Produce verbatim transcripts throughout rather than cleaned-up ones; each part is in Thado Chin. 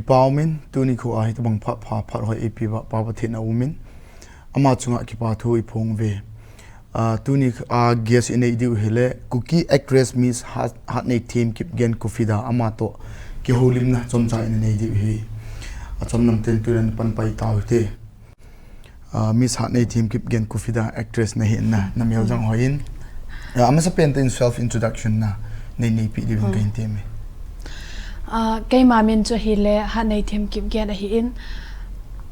Pau min, tuni khu a hitobang phat pha, phat hoi eipeh uva, Pa Pathen a um in. Ama chunga kipa thu iphong uve. Ah, tuni a guest inei diu hile, Kuki actress Miss Hat-, Hatneithem Kipgen Kufida ama toh kihoulimna chomcha inei diu ahi. Achom lam ten tuin pan pai tau hite. Ah, Miss Hatneithem Kipgen Kufida actress nahi na, namel jong hoi in. Ah, amasapen in self introduction na nei neipi diuvin kahin temme. Ah, keima min chu ahile Hatneithem Kipgen ahi in,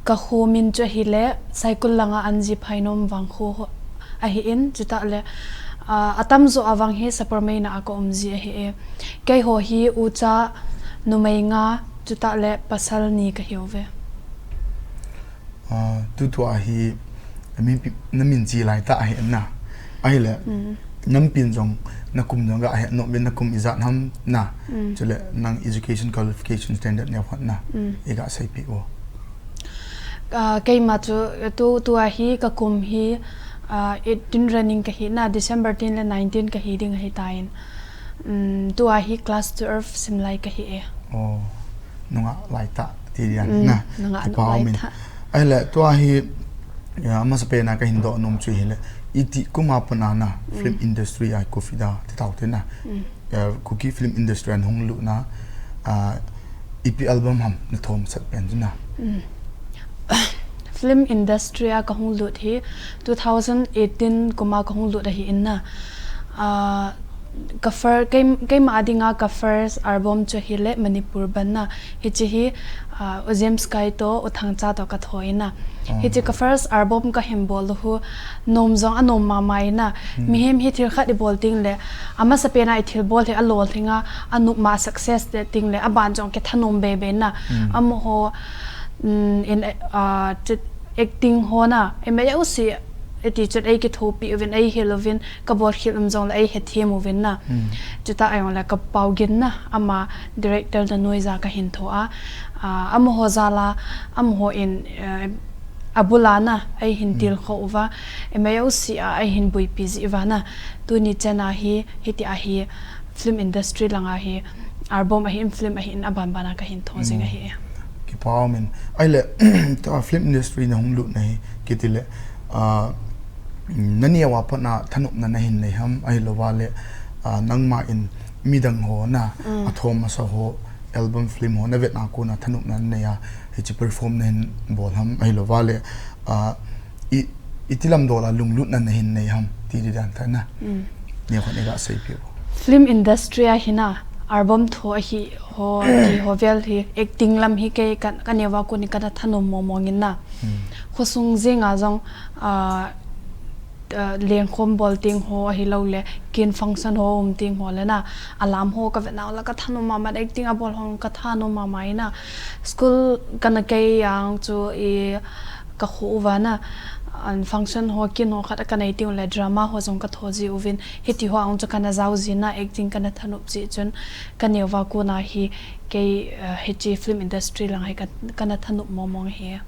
ka kho min chu ahile Saikul langa Anji Phainom vangkho ahi in, chutah le, ah, atamjo a vang hi Sapormeina a ka um ji ahi e. Keiho hi ucha numei nga, chutah le pasal ni kahiuve. Ah, tutua hi min pi-, namin chi lai tah ahi na. Ahile, namin jong, nakum jong ga ahi, nom in nakum ijat ham na. Chule, nang education qualification standard neo khat na. Iga seipi o. Ah, keima chu, tu, tua hi, kakum hi, ah, eighteen running kahi na, December ten le nineteen kahi ding ahi tan. Um, tua hi class twelve simlai kahi e. Oh, nungah lai tah ti dian na. Nungah, kipa nungah lai umin. Ahile, tua hi, ya, amasapen a kahin doh nom chu hile. Iti kum a pat na, film industry a Kufida, ti tau te na. Ya, Kuki film industry a nahung lut na, ah, ipi album ham nathom sat pen chu na. Film industry a kahung lut hi two thousand eighteen kum a kahung lut ahi in na. Ah, ka fir-, kei, keima a dinga ka first album chu hile Manipur band na. Hiche hi, ah, U James Kai toh, U Thangcha toh katho in na. Hiche ka first album kahin bol u hi, nom jong anom mama in na. Mihem hi thil khat ibol teng le, amasapen a ithil bol hi alolhing a, anop ma success de teng le, aban jong kithanom bebe in na. Amaho, um, in, ah, chu acting ho na, ema jouse, iti chun eikithopi uvin, eihil uvin, kabol khel um jongle eihethem uvin na. Chutah a jongle ka Pau Gin na, ama director na noija kahin tho a, ah, amaho jal a, amaho in, eh, abul a na, eihin tilkhou uva, ema jouse a, eihin boipi ji uva na. Tuni chan a hi, hiti a hi, film industry lang a hi, album ahi in, film ahi in, aban ban a kahin tho jing ahi. Kipa umin. Ahile, tua film industry nahung lut na hi, kiti le, ah, naneo a pat na thanopna nahin nei ham, ahilouva le, ah, nangma in midang ho na, athom asa ho, album film ho navet na kon a thanopna nanei a, hiche perform nahin bol ham, ahilouva le, ah, i, iti lam dol a lunglutna nahin nei ham, ti di dan tah na. Neo khat iga seipi o. Film industry a hi na, album tho ahi ho, ti ho vel hi, acting lam hi kei ka, kaneo a kon in kana thanom mong mong in na. Khosung jeng a jong, ah, ah, lengkhom bol teng ho ahilou le, kin function ho um teng ho le na, alam ho kavet nau le kathanom mama, acting abol ho kathanom mama in na. School kana kei jong chu i kakho uva na, an function ho kin ho khat kanei teng le drama ho jong katho ji uvin, hiti ho a jong chu kana jao ji na, acting kana thanop ji chun kaneo a kon a hi kei, eh, hiche film industry lang hi ka, kana thanop mong mong hi.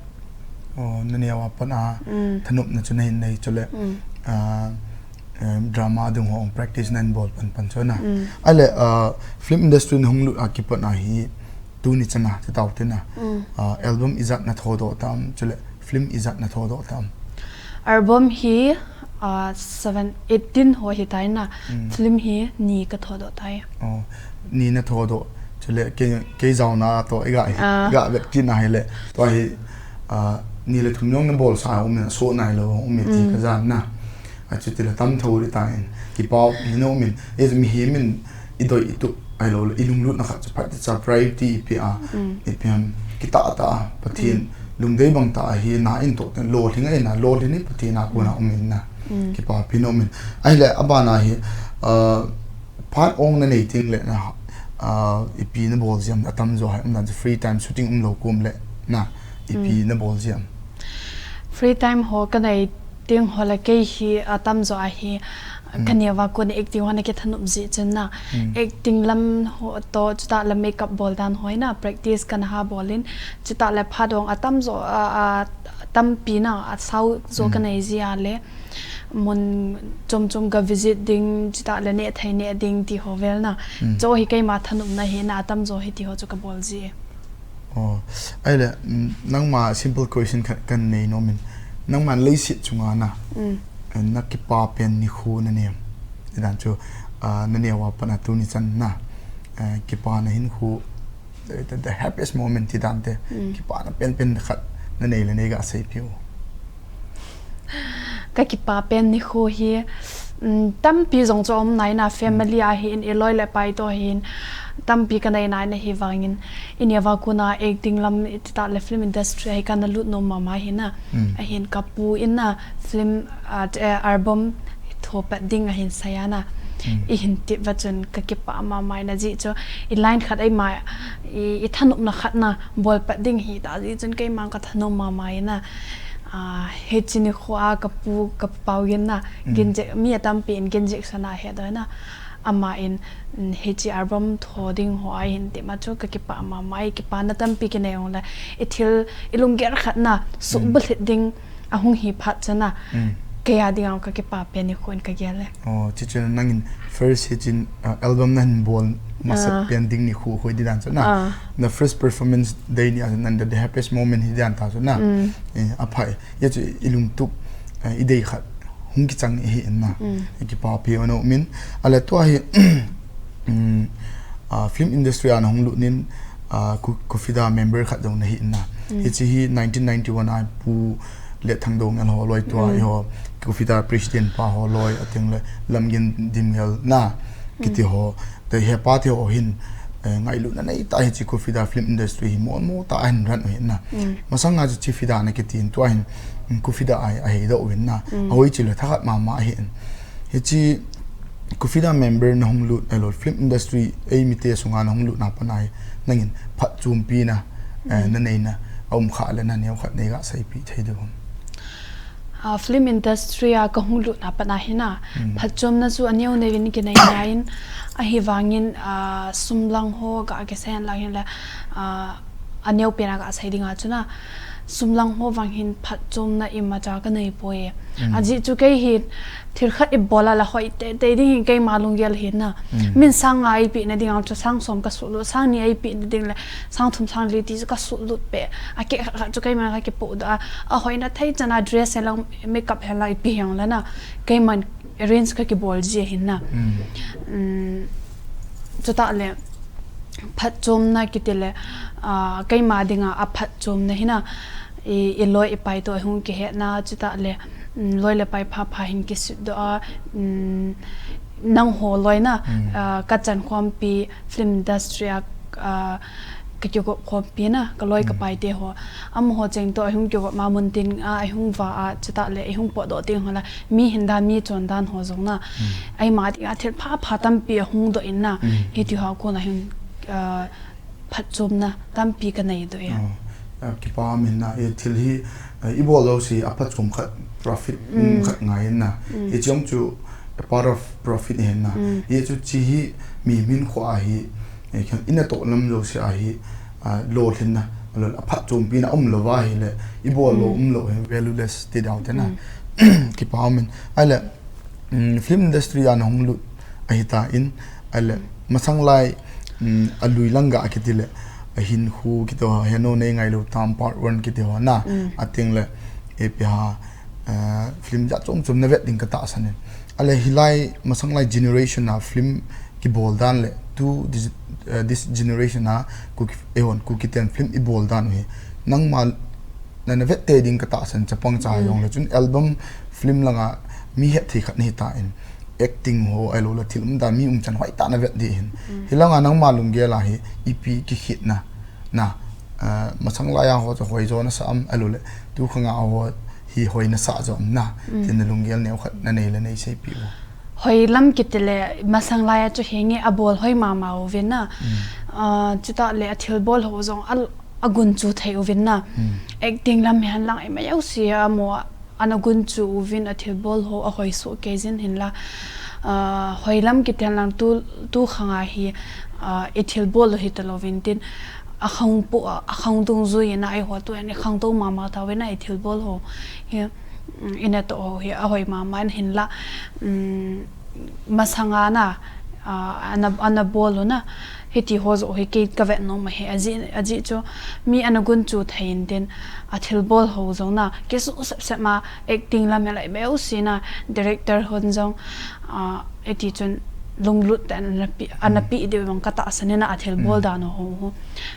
Oh, naneo a pat a thanopna chu nahin nei chule, ah, em, drama dung ho practice nahin bol pan pan chu na. Ahile, ah, film industry nahung lut a kipat na hi, tuni chan a, ti tau te na. Ah, album ijat natho doh tam, chule film ijat natho doh tam. Album hi, ah, seven, eighteen ho hitai na, film hi ni katho doh tai. Oh, ni natho doh, chule kei, kei jaona toh iga, iga vet kit na hile, tua hi, ah, ni le thum jong nabol sa um in, asoh nailou um in ti kajan na. Achuti le tam tho di tan, kipa pi nom in, e mihem in, idoi itup, ahilou le, ilunglutna khat chu phat cha priority ipi a, ipi ham, kitah tah a, Pathen, lungdei bang tah a hi na in toh, lolhing a in a, lolhing in Pathen a kon a um in na. Kipa pi nom in. Ahile, aban a hi, ah, phat ong nanei teng le na, ah, ipi nabol ji ham, atamjo hi, um dan chu free time shooting umlou kum le na, ipi nabol ji ham. Free time ho kanei teng ho le kei hi atamjo a hi, kaneo a kon in acting ho na kithanop ji chun na. Acting lam ho toh, chutah le makeup bol dan ho na, practice kana ha bol in, chutah le phat ong atamjo, a, a, tampi na, asao jo kanei ji a le, mun chom chom ka visit ding, chutah le neh thei neh ding ti ho vel na. Chu hi keima thanopna hi na, atamjo hiti ho chu kabol ji. Oh, ahile, mm, nangma simple question khat kanei nom in. Nangma leiset chunga na, mm, eh, nakipa pen nikho nanei em? Tidan chu, ah, nanei uva pat a tuni chan na, eh, kipana hinkho, the, the, the happiest moment tidan te, mm, kipana penpen khat nanei le neiga seipeh u. Kakipa pen nikho hi, mm, tampi jong chu aum nai na, family ahin, iloi le pai toh ahin, tampi kanei nai na, hivangin, ineo va kona acting lam, tita le film industry ahi kana lut nom mama hi na. Mm. Ahin kapu in na film, ah, eh, album tho pat ding ahin sei a na. Mm. Ihin ti va chun kakipa mama in, ajeh chu i line khat eima, i, i thanopna khat na bol pat ding hita jeh chun keima kathanom mama in na. Ah, hiche nikho a kapu, kapu pau gin na, mm, ginjek, mi atampi in ginjek sana he doi na. Ama in, mm, hiche album tho ding ho ahin ti ma chu kakipa mama e, kipana tampi kinei ong le. I thil, i lunggel khat na, suk, mm, bulhit ding ahung hi phat chana. Mm. Kei a dinga kakipa pen nikho in kagel e. Oh, chuche nangin first hiche, ah, album nahin bol masat, ah, pen ding nikho hi di dan chu na. Ah. Na first performance day ni a, nang the happiest moment hi dan ta chu na. Mm. Eh, aphai. Hiche i lungtup, eh, i dei khat hung kichang ahi in na. Mm. I kipa pi ono min. Ahile tua hi, mm, ah, film industry a nahung lut nin, ah, Ku-, Kufida member khat jong nahi in na. Mm. Hiche hi nineteen ninety-one a Pu Letthang Doungel ho loi tua, mm, eiho Kufida president pa ho loi, ateng le Lamgin Dimngel na, mm, kiti ho. Te hepa te ho hin, eh, ngailutna neitah a hiche Kufida film industry hi molmo tah a ahin run u ahi na. Mm. Masanga chu Chief Fida na kiti in tua hin, mm, Kufida a, ahi doh uvin na. Mm. Ahoi chu le thakhat mama ahi in. Hiche Kufida member nahung lut, ahilou le film industry eimi te sunga nahung lut na pat a hi, nangin phatchompi na, eh, mm, nanei na aum kha le naneo khat neiga seipeh thei diu ham? Ah, film industry a kahung lut na pat a hi na, mm, phatchomna chu aneo neo in kinei nai in, ahivangin, ah, sum lang ho ga kisei lang hin le, ah, aneo pen a ga sei ding a chu na, sum lang ho vang hin phatchomna imacha kanei poi. Mm. Ajeh chu kei hi thil khat i bol a le hoi teitei ding hi keima lunggel ahi na. Mm. Min sang nga eipeh na ding a chu sang som kasuh lut, sang ni eipeh na ding le sang thum sang li ti chu kasuh lut peh. Akeh khat khat chu keima kakipoh doh a, ahoina thei chan a dress hen lang, makeup hen lang ipi hen lang na, keiman arrange kakibol ji ahi na. Mm. Mm, chutah le phatchomna kiti le, ah, keima dinga aphatchomna hi na, i, iloi ipai toh ahung kihetna, chutah le, mm, loi le pai pha pha hin kisut doh a, mm, nangho loi na, mm, ah, kachan khompi film industry a, ah, kakigop khompi na, kaloi, mm, kapai te ho. Amaho cheng toh ahung kigop ma mun tin a, ahung va a, chutah le ahung potdoh teng ho la, mi hin dan, mi chon dan ho jong na. Mm. Eima dinga thil pha pha tampi ahung doh in na. Mm. Hiti ho a kon a hin, ah, phatchomna tampi kanei doh e. Oh, ah, kipa min na, e thil hi, ah, i bol jouse a phatchom khat profit, mm, um khat ngai in na. Mm. Hiche jong chu a part of profit ahi na. Mm. Hichu hiche hi mi min kho ahi, eh, khen ina toh lam jouse ahi, ah, lolhinna, lol, aphatchompi na umlou va ahile, i bol lou, mm, umlou hi valueless ti dau te na. Mm. Kipa min. Ahile, mm, film industry a nahung lut ahi tan, ahile, mm, masang lai, mm, alui lang ga kiti le, ahin khu kiti ho, heno nei ngailou tam part one kiti ho na, mm, ateng le, ipi ham, eh, film jat chom chom na vet ding ka tahsan in. Ahile hilai masang lai generation a film kibol dan le, tu this, eh, this generation a Kuki, eihon Kuki ten film i bol dan u hi. Nangma na, na vet tei ding ka tahsan chapang cha, mm, jong le chun album film langa mi het thei khat nahi tan. Acting ho ahilou le thil umdan mi umchan hoitah na vet ding ahin. Mm. Hilanga nangma lunggel a hi ipi kikhetna, na, ah, masang lai a ho chu hoi jo nasa am ahilou le tu khang a ho hi hoi nasa jo am na, mm, tin na lunggel neo khat nanei le neiseipeh u. Hoi lam kiti le masang lai a chu hinge abol hoi mama uvin na. Mm. Ah, chutah le athilbol ho jong a, agunchu thei uvin na. Mm. Acting lam hi hen lang ima jouse a mo ana gunchu uvin athilbol ho ahoi soh kei jin hinla, ah, hoi lam kiti hen lang tu, tu khang a hi, ah, i thilbol u hi talou vin tin, akhang po, akhang dungjui in a eiho tu hin i khangtou mama tauvin a i thilbol ho hi, mm, i natoh ho hi ahoi mama in hinla, mm, masang a na, ah, ana, ana bol u na, hiti ho joh hi kei ka vet nom ahi, ajeh, ajeh chu mi ana gunchu thei in tin, a thilbol ho jong na, kisuh sep sep ma acting lam hi lai beu si na, director hon jong, ah, iti chun lunglut tah in ana pe, ana pe diu vang ka tahsan in a, a thilbol dan u ho, ho.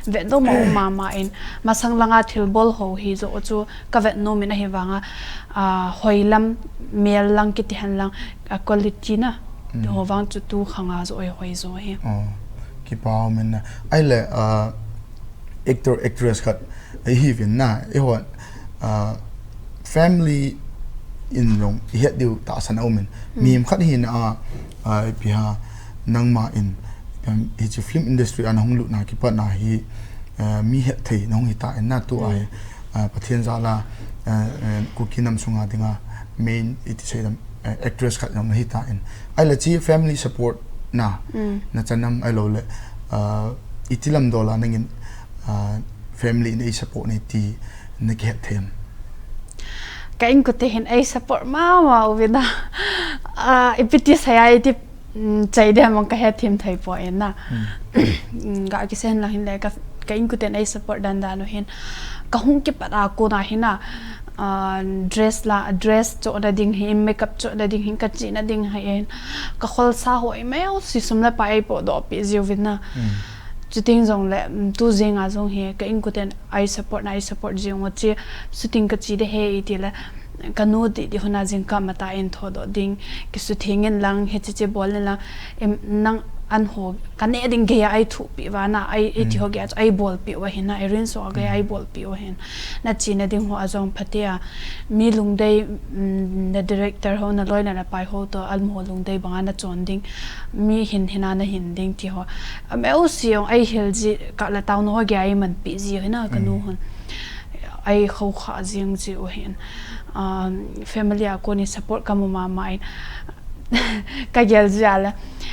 Vet nom a um mama in, masang langa thilbol ho hi joh chu ka vet nom in ahi vanga, ah, hoi lam, mel lang kiti hen lang, a quality na, ho vang chu tu khanga joh hoi, hoi joh hi. Oh, kipa um in na. Ahile, ah, actor, actress khat, ihi uvin na, eiho, ah, family in jong ihet diu tahsan a um in. Mihem khat hina a, ah, ipi ham, nangma in, em, hiche film industry a nahung lut na kipat na hi, ah, mi hetthei nahung hita in na tua hi, ah, Pathen jal a, ah, ah, Kuki nam sunga dinga main iti seidam, ah, actress khat jong nahi ta in. Ahile hiche family support na, na chan am ahilou le, ah, iti lam dol a nangin, ah, family in ei support e ti na kihet thei am? Ka inkote hin ei support mama uvin a. Ah, ipi ti sei a iti, mm, chai dem ang ka hethem thei poi na. Mm, ga kisen lang hin le ka, ka inkoten ei support dan dan u hin. Ka hung kipat a kona hin a, ah, dress la, dress chohna ding hin, makeup chohna ding hin, ka chena ding hin, ka kholsa ho imeu si sum le pai ei podoh pi jiuvin na. Chuteng jongle, mm, tu jing a jong hi, ka inkoten ei support na, ei support jing u che, shooting ka che ding ahi iti le, ka nu didi hon a jingkah matah in thodoh ding, kisutheng in lang, hiche che bol in lang, em, nang an ho, ka neh ding gei a ei thupi uva na, ei, ei ti ho gei a chu ei bolpi uva hin na, ei rinso a gei a ei bolpi uva hin. Na chena ding ho a jong phatea, mi lungdei, mm, na director ho, na loi na, na pai ho toh, amaho lungdei banga na chon ding, mi hin, hina na hin ding ti ho. Ameu si jong ei hil ji, ka la tao na ho gei a ei manpi ji u hin na, ka nu hon. Ei khoukhah jing ji u hin. Um, family a kon in support ka mu mama in. Ka gel jia le.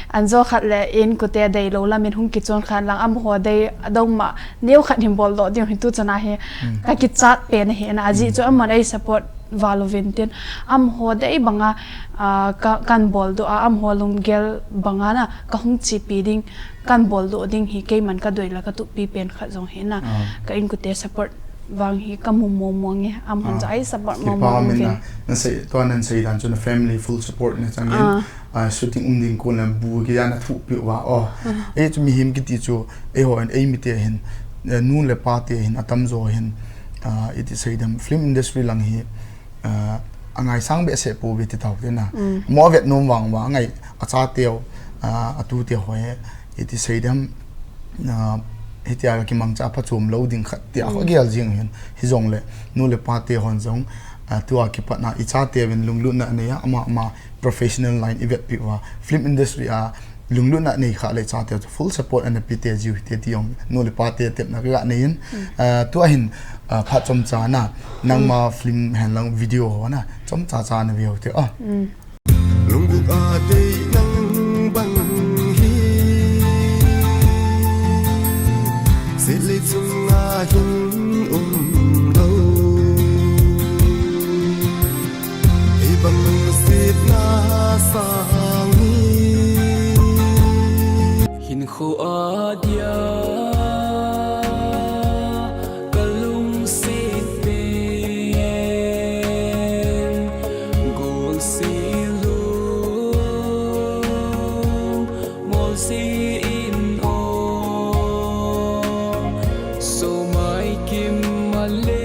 An jo khat le inkote deilou lam in hung kichon khan lang amaho dei adong ma neo khat hin boldoh ding hin tu chana hi. Ka kichat pen ahi na ajeh chu amahon ei support val uvin tin. Amaho dei banga, ah, ka, kan boldoh a, amaho lunggel banga na ka hung chepi ding, kan boldoh ding hi keiman ka doi la ka tupi pen khat jong hi na. Ka inkote support vang hi ka mu mong mong e, amahon chu ei support mong mong uvin. Kipa um in na, na sei, tua nan sei dan chu na family full support na chang in, ah, shooting um ding kon le bu gei a na thupi uva, oh. Ei chu mihem kiti chu, eiho in ei mite hin, eh, nu le pa te hin, atamjo hin, ah, iti seidam film industry lang hi, ah, angaisang behseh pouve ti tau te na. Mo vet nom vang uva, angai achateu, ah, atute ho hi, iti seidam, ah, hitia kimangcha phachom lou ding khat tia ho gel jing hin. Hijongle, nu le pa te hon jong, ah, tua kipat na ichateuvin lunglutna anei a, ama, ama professional line i vetpi uva. Film industry a lunglutna nei kha le chate chu full support ana pe te jiu hite ti jong nu le pa te tepna ka ga nei in. Ah, tua hin, ah, phat chomcha na nangma film hen lang video ho na chomcha cha na veu te, ah. Lungbup a dei nang bang hi, sili chunga hin um lou. Hibang lungsetna sang hi. Hinkho a dia ka lungset pen, golsel lung molse in o, somai kim malen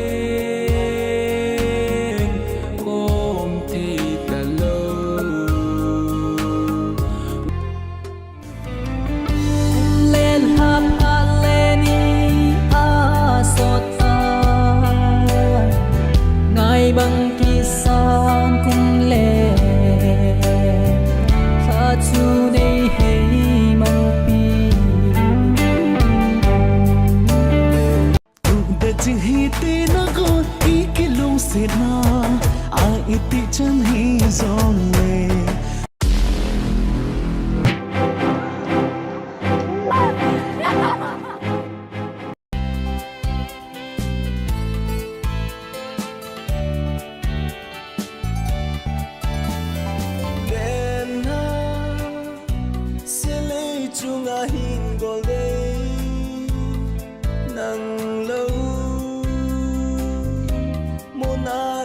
khom thei talou. Len hap a len i a sot a, ngai bang kisan kum le, kha chu nei hei mang pi. Tuk de jing hi te na ko i kilungsetna a i ti chan hi jong le.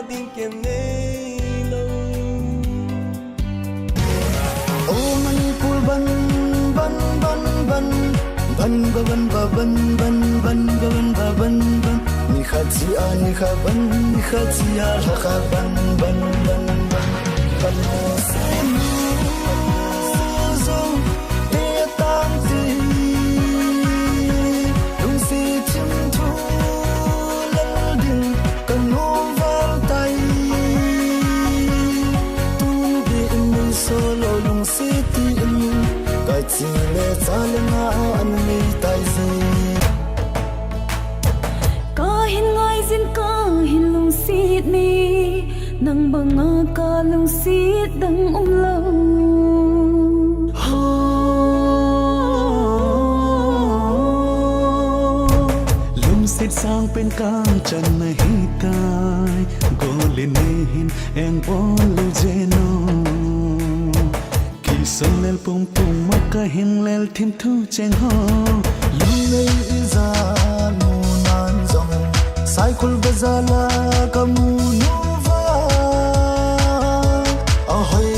Ding ken nei lo. O Manipur ban, ban, ban, ban. Ban ba, ban ba, ban, ban, ban ba, ban ba, ban, ban. Ni khat chia, ni khat ban, ni khat chia, lha khat ban, ban, ban, ban. Ban mo se nu zong te tang ti. Lungsi chim thu lal ding ka nuam val tai. Tung bi in mi solo lungsi ti in. Kai chi le cha le nga an mi tai zi. Ka hin ngai zin ka hin lungsit ni, nang banga ka lungsit dang um lo. Lungsit sang pen kang chan na hi tai, gol in ne hin eng bol le jeno. Kisong lel pum pum ma ka hing lel thim thu cheng ho. Lungnei iza nu nan zong. Saikul bazar la ka mu nu va. A hoi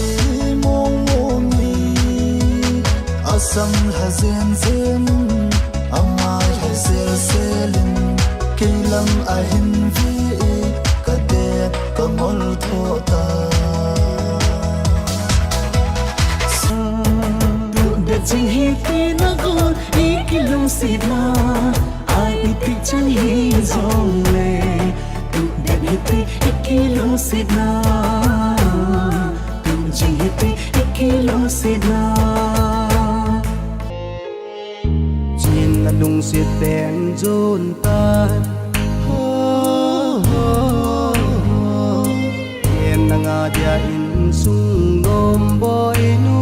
mong mong ni. A sam lha zen zen. A mai lha sel sel in. Kei lam a hin vi i ka de ka ngol tho ta. Sa, tu de ching hi ti na gon, i ki lungsit na. Ai i ti chang hi zong le. Tu de hi ti i ki lungsit na. Tu ching hi ti i ki lungsit na. Chin na lungsit pen zun ta. Ho, ho, ho. Yen na nga dia in sung nom boy nu.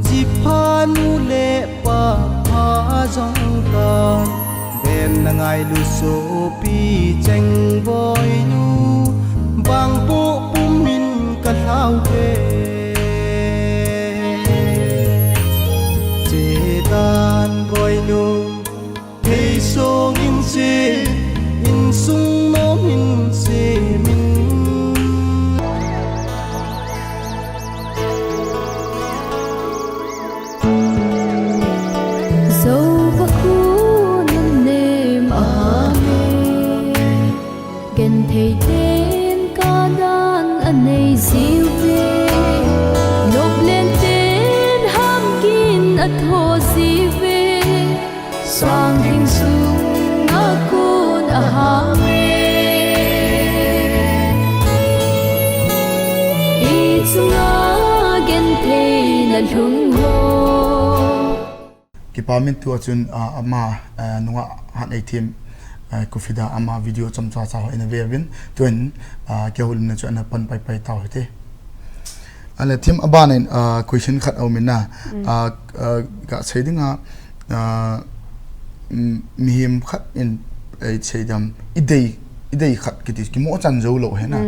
Zipha nu le pa pa zong ta. Ben na ngai lu sopi cheng boy nu. Bang po pum min ka hlau ke. Chetan boy nu, thei song in se, in sung nom in se min. Zo va kun nem a me. Genthei ten ka dan a nei ziu ve. Nop len ten ham kin a tho ziu ve. Sang ding sung a kun a ham e. I chunga genthei na lhung ho. Kipa min tu a chun, ah, ama, ah, nunga han ei thim, ah, Kufida ama video chomcha cha ho in a ve vin, tuin, ah, kei holimna chu ana pan pai pai tau hite. Ale thim a ban in, ah, question khat a um in na, ah, ah, ka sei ding a, ah, mm, mihem khat in ei sei dam, i dei, i dei khat kiti, kimo chan zo lo he na.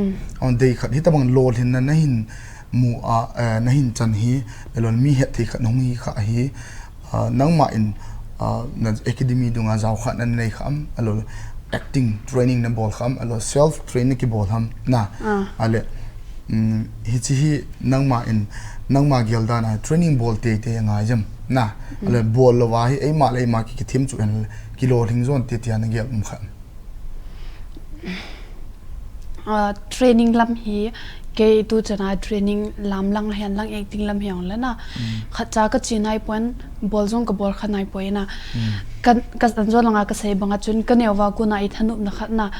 On dei khat hi tabang lolhinna na hin mu a, eh, na hin chan hi, le lol mi het thei khat na hung hi kha hi, Ah, nangma in, ah, na academy dunga jao khat na nei kham, alo acting training na bol kham, alo self train na kibol ham, na. Ah. Ale, mm, hichi hi nangma in, nangma gel dan a training bol te te ngai jam, na. Ale bol lo wa hi, eima le eima ki, kithim chu en, kilo hling zon te te na gel um kham. Ah, training lam hi, kei tu chana training lam lang hian lang acting lam hi ong le na. Khat cha ka chi nai pon, bol zong ka bol kha nai poi na. Ka, ka an zo langa ka sei banga chun ka neu va kuna i thanupna khat na.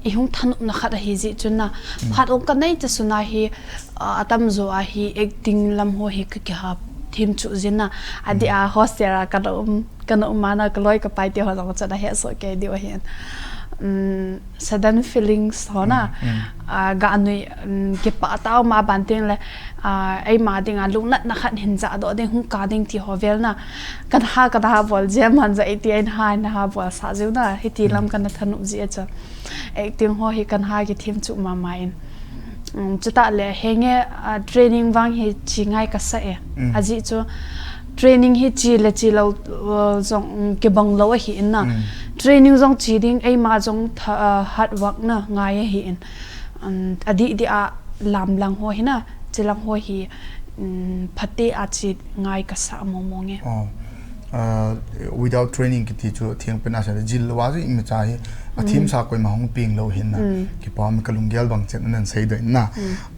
I hung thanupna khat a hi zi chun na. Phat ong ka nei cha suna hi, ah, a tam zo a hi acting lam ho hi ka ki ha thim chu zin na. A di a hostel a ka na um. Ka na um mana ka loi ka pai te ho zong chan a he so kei diu ahin. Um, sudden feelings ho na. Ah, ga nui, um, kipa tau ma ban ting le, ah, eima ding a lungnatna khat hin za do ding hung ka ding ti ho vel na. Kan ha, kan ha bol jia man za i ti in ha, in ha bol sa ziu na. Hiti lam kan na thanop zia cha. Acting ho hi kan ha kithim chu mama in. Um, chuta le henge, ah, training vang hi chi ngai ka sa e. Aji chu training hi chi le chi lo, uh, zong, um, kibang lo ahi in na. Training zong chi ding eima zong tha, ah, hard work na ngai ahi in. um, adih dih a lam lang ho hi na, chi lang ho hi, um, phate a chi ngai ka sa mo mo nge. Oh. Uh, without training kiti chu thiang pen a sa le jil wa chu imi cha hi a thim sa koi ma hong ping lo hin na. Kipa mi ka lunggel bang chen nan sei do in na.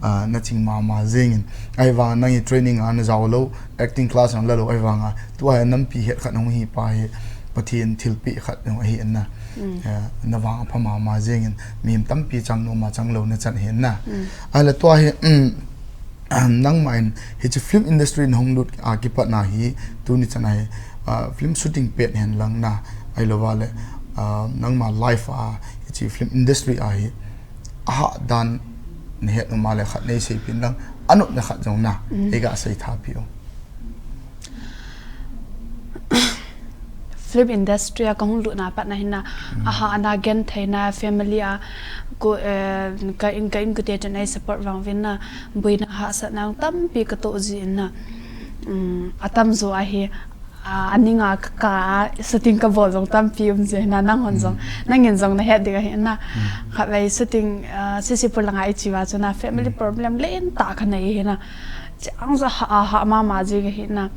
Uh, na ching ma ma jing in. Ai wa nang i training a na jao lo, acting class ang la lo ai wa nga. Tu ai nam pi het khat hong hi pa hi. Pathian thilpi khat hong hi na. Eh, na vang a pha ma ma jing in. Mi tampi chang no ma chang lo na chan hi na. Ai la tu ai, um, Ahm, nangma in hiche film industry na hung lut a kipat na hi tuni chan a hi, ah, film shooting pet hen lang na ai lo va le, ah, nangma life a hiche film industry a hi aha dan na het numa le khat nei sei pin lang anop na khat jong na ei ga sei tha pi u. Film industry a ka hung lut na pat na hin na, aha, ana gen thei na family a ko, eh, ka in, ka in kute chun ei support vang vin na, buina hahsatna tampi ka toh ji in na. Um, atam jo a hi, ah, aning a ka, ka shooting ka bol jong tampi um ji na, nang hon jong, nang in jong na het ding a hi na. Khat vei shooting, ah, C C Pur lang a i chi va chu na family problem len ta ka nei hi na. Chang ja ha, ha mama ji ka hi na.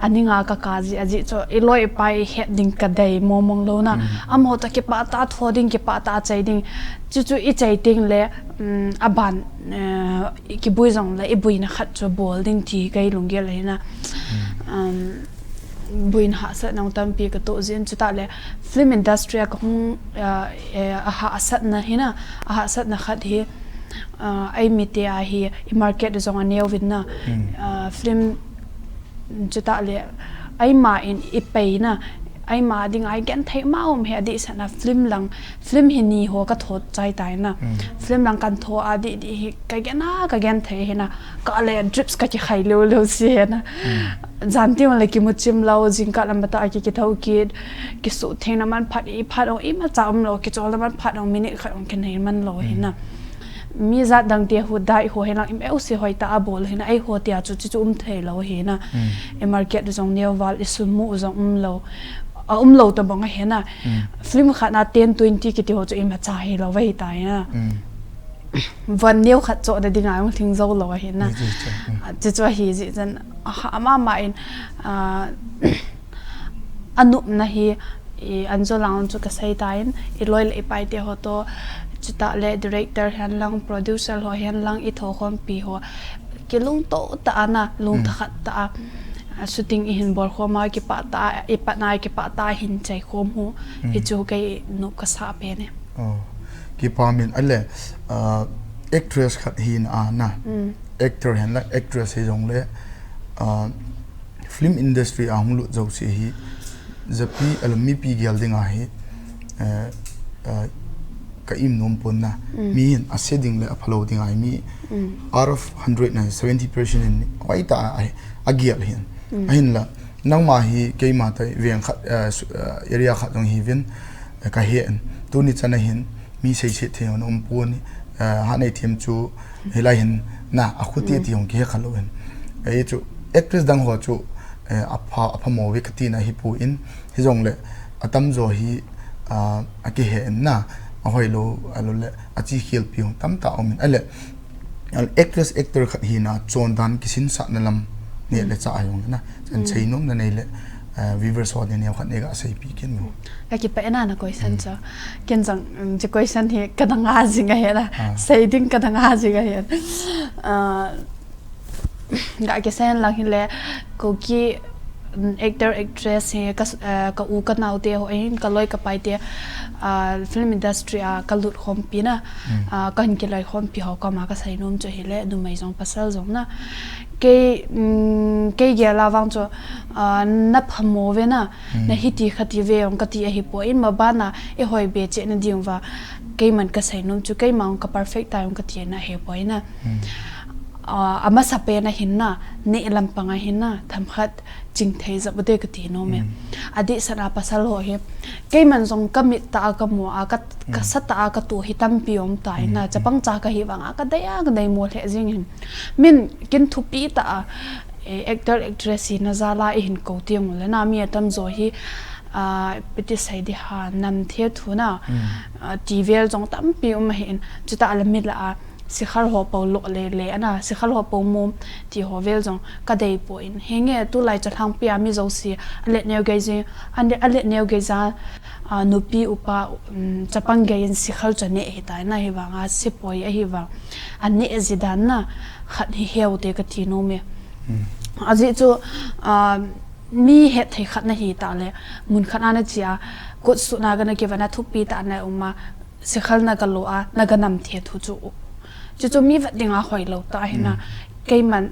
Aning a ka ka ji, aji chu i loi i pai het ding ka dei mo mong lo na. Amaho ta kipa ta tho ding, kipa ta chai ding. Chu chu i chai ting le, um, aban, eh, i kibui jong le, i buina khat chu bol ding ti ka i lunggel hi na. Um, buina hahsatna tampi ka toh jin chu ta le film industry a ka hung, eh, eh, a hahsatna hi na, a hahsatna khat hi, ah, ei mite a hi, i market jong a neo vin na, ah, film chu ta le, ei ma in i pei na, ei ma ding ai gen thei ma um he a di sa na film lang, film hi ni ho ka thot chai tai na, film lang kan tho a di di hi ka gen a, ka gen thei hi na, ka le drips ka ki khai leo leo si he na. Jan ti le ki mu chim lo, jing ka lam ba ta ki ki thau ki, ki su theng na man phat i phat ong i ma cha um lo, ki chol na man phat ong minute khat ong ki nei man lo hi na. Mi jat dang te hu dai hu he lang im eu si hoi ta a bol hi na, ei hu tia chu chu chu um thei lo hi na. I market jong neo val i sum mu jong um lo. A um lo ta bang a hi na. Film khat na ten twenty kiti ho chu i ma cha hi lo vei ta hi na. Van neo khat cho da ding a ong thing zo lo a hi na. Chu chu hi ji jan a ha ma ma in, ah, anupna hi, i, an jo lang chu ka sei ta in, i loi le i pai te ho to, chu ta le director hian lang, producer ho hian lang, i tho khom pi ho, ki lung to ta ana, lung tha khat ta a, a shooting i hin bol khom a, ki pa ta, i pa na, ki pa ta hin chai khom hu, hi chu kei nup ka sa pe ne. Oh, ki pa min a le, ah, actress khat hi na a na, actor hian la, actress hi jong le, ah, film industry a hung lut zo si hi, zapi, a lo mipi gel ding a hi, eh, eh, ka im nom pon na. Mi hin a se ding le a phalo ding a hi mi, out of hundred na seventy percent in hoi ta a, a gel hin. A hin la, nangma hi keima tai veng khat, eh, su-, eh, area khat dong hi vin, eh, ka he an. Tuni chan a hin, mi sei se thei na um pon, eh, ha nei thiam chu, hilai hin na, a khuti ti hong ki he kha lo hin. Ei chu, actress dang ho chu, eh, a pha, a pha mo ve ka ti na hi pu in, hi jong le, a tam jo hi, ah, a ki he in na, a hoi lo, a lo le, a chi khial pi hong tam ta um in. A le, a le actress, actor khat hi na, chon dan ki sin sa na lam, ne le cha a jong na, chan chei nom na nei le, eh, viewers ho ne ne khat ne ga sei pi kin mo. Ka ki pa ena na question chu. Ken jong, um, chu question hi ka dang a jing a hi na. Sei ding ka dang a jing a hi. Ah, ga ki sen lang hi le, ko ki, um, actor, actress hi ka s-, ah, ka u ka nau te ho hin, ka loi ka pai te, ah, film industry a ka lut khom pi na. Ah, ka hin ki loi khom pi ho ka ma ka sei nom chu hi le, numei jong pasal jong na. Kei, um, kei gel a vang chu, ah, na pha mo ve na. Na hiti khati ve ong ka ti a hi po in ma bana e hoi be che na ding va. Kei man ka sei nom chu kei ma ong ka perfect ta ong ka ti na he po ina. Ah, a masa pe na hin na, ne lam panga hin na, tham khat ching thei za bu de ka ti nom e. A di sa na pasal ho hi. Kei man jong ka mit ta a ka mo a ka, ka sa ta a ka tu hi tampi om ta ina. Chapang cha ka hi vang a ka dei a ka dei mo le jing hin. Min kin thupi ta a, eh, actor, actress hi na jala i hin ko tiang u le na mi a tam jo hi, Ah, piti sei di ha, nam thethu na, ah, ti vel jong tampi um ahin, chuta la mi la a, sikhal ho po lo le le ana, sikhal ho po mum, ti ho vel jong ka dei poi. Hinge tulai chalhang pia mi jouse, a let neo gei jing, a let, a let neo gei ja, ah, nupi upa, um, chapang gei in sikhal cha ne hi ta na hi vang a, si poi ahi vang. A ne ji dan na, khat hi heu te ka ti nom e. A ji chu, ah, mi het thei khat na hi ta le, mun khat a na chia, kut su na ka na ki va na thupi ta na um a, sikhal na ka lo a, na ka nam thethu chu. Chu chu mi vet ding a hoi lo ta hi na, keiman,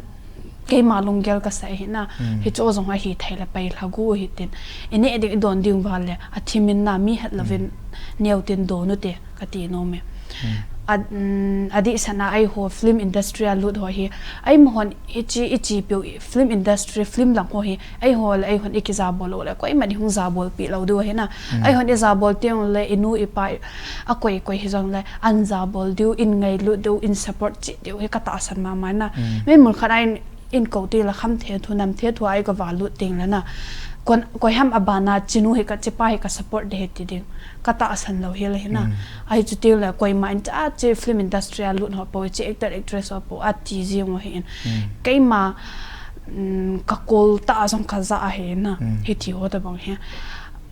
keima lunggel ka sa hi na, hi chu jong a hi thei le pai lha gu hi tin. I ne ding i don ding va le, a thimin na mi het lovin neo tin don u te, ka ti nom e. A, um, a di sana ai ho film industry a lut ho hi, ai mo hon i chi, i chi piu i film industry, film lang ho hi, ai ho le ai hon i ki ja bol lo le, koima di hung ja bol pi lo diu hi na. Ai hon i ja bol tiang le, i nu i pa, a koi koi hi jong le, an ja bol diu, in ngai lut diu, in support chi diu hi ka ta san ma ma na. Min mun khat ai in ko ti la kham thethu, nam thethu ai ka va lut ting la na. Kon, koi ham a ba na chi nu hi ka, chi pa hi ka support de he ti ding. Ka ta san lo hi la hi na. Ai chu ti la koima in cha chi film industry a lut ho po, chi actor actress ho po, a ti ji mo hi in. Keima, mm, ka kol ta jong ka ja a hi na. Hi ti ho ta bang hi.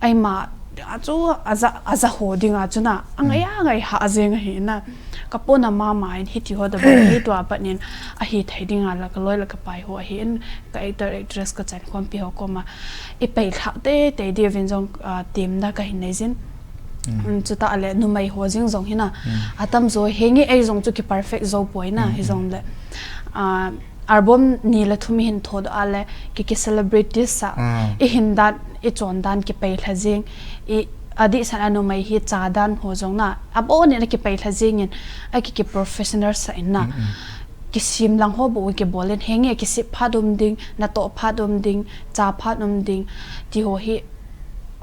Ai ma, a chu a ja, a ja ho ding a chu na, a ngai a ngai ha a jeng a hi na. Ka po na ma ma in hi ti ho ta bang hi tua pat nin a hi thei ding a la ka loi la ka pai ho a hi in ka actor actress ka chan khom pi ho ko ma. I pai thak te te di vin jong, ah, tim na ka hin nei jin. Um, chu ta le numei ho jing jong hi na. A tam jo he nge ei jong chu ki perfect jo poi na, hi jong le. Ah, album ni le thum i hin tho do a le, ki, ki celebrity sa, i hin dan, i chon dan ki pai lha jing, i a di san a numei hi cha dan ho jong na, a bo ni na ki pai lha jing in, a ki, ki professional sa in na, ki sim lang ho bo ki bol in henge ki sip phat um ding, na to phat um ding, cha phat um ding, ti ho hi,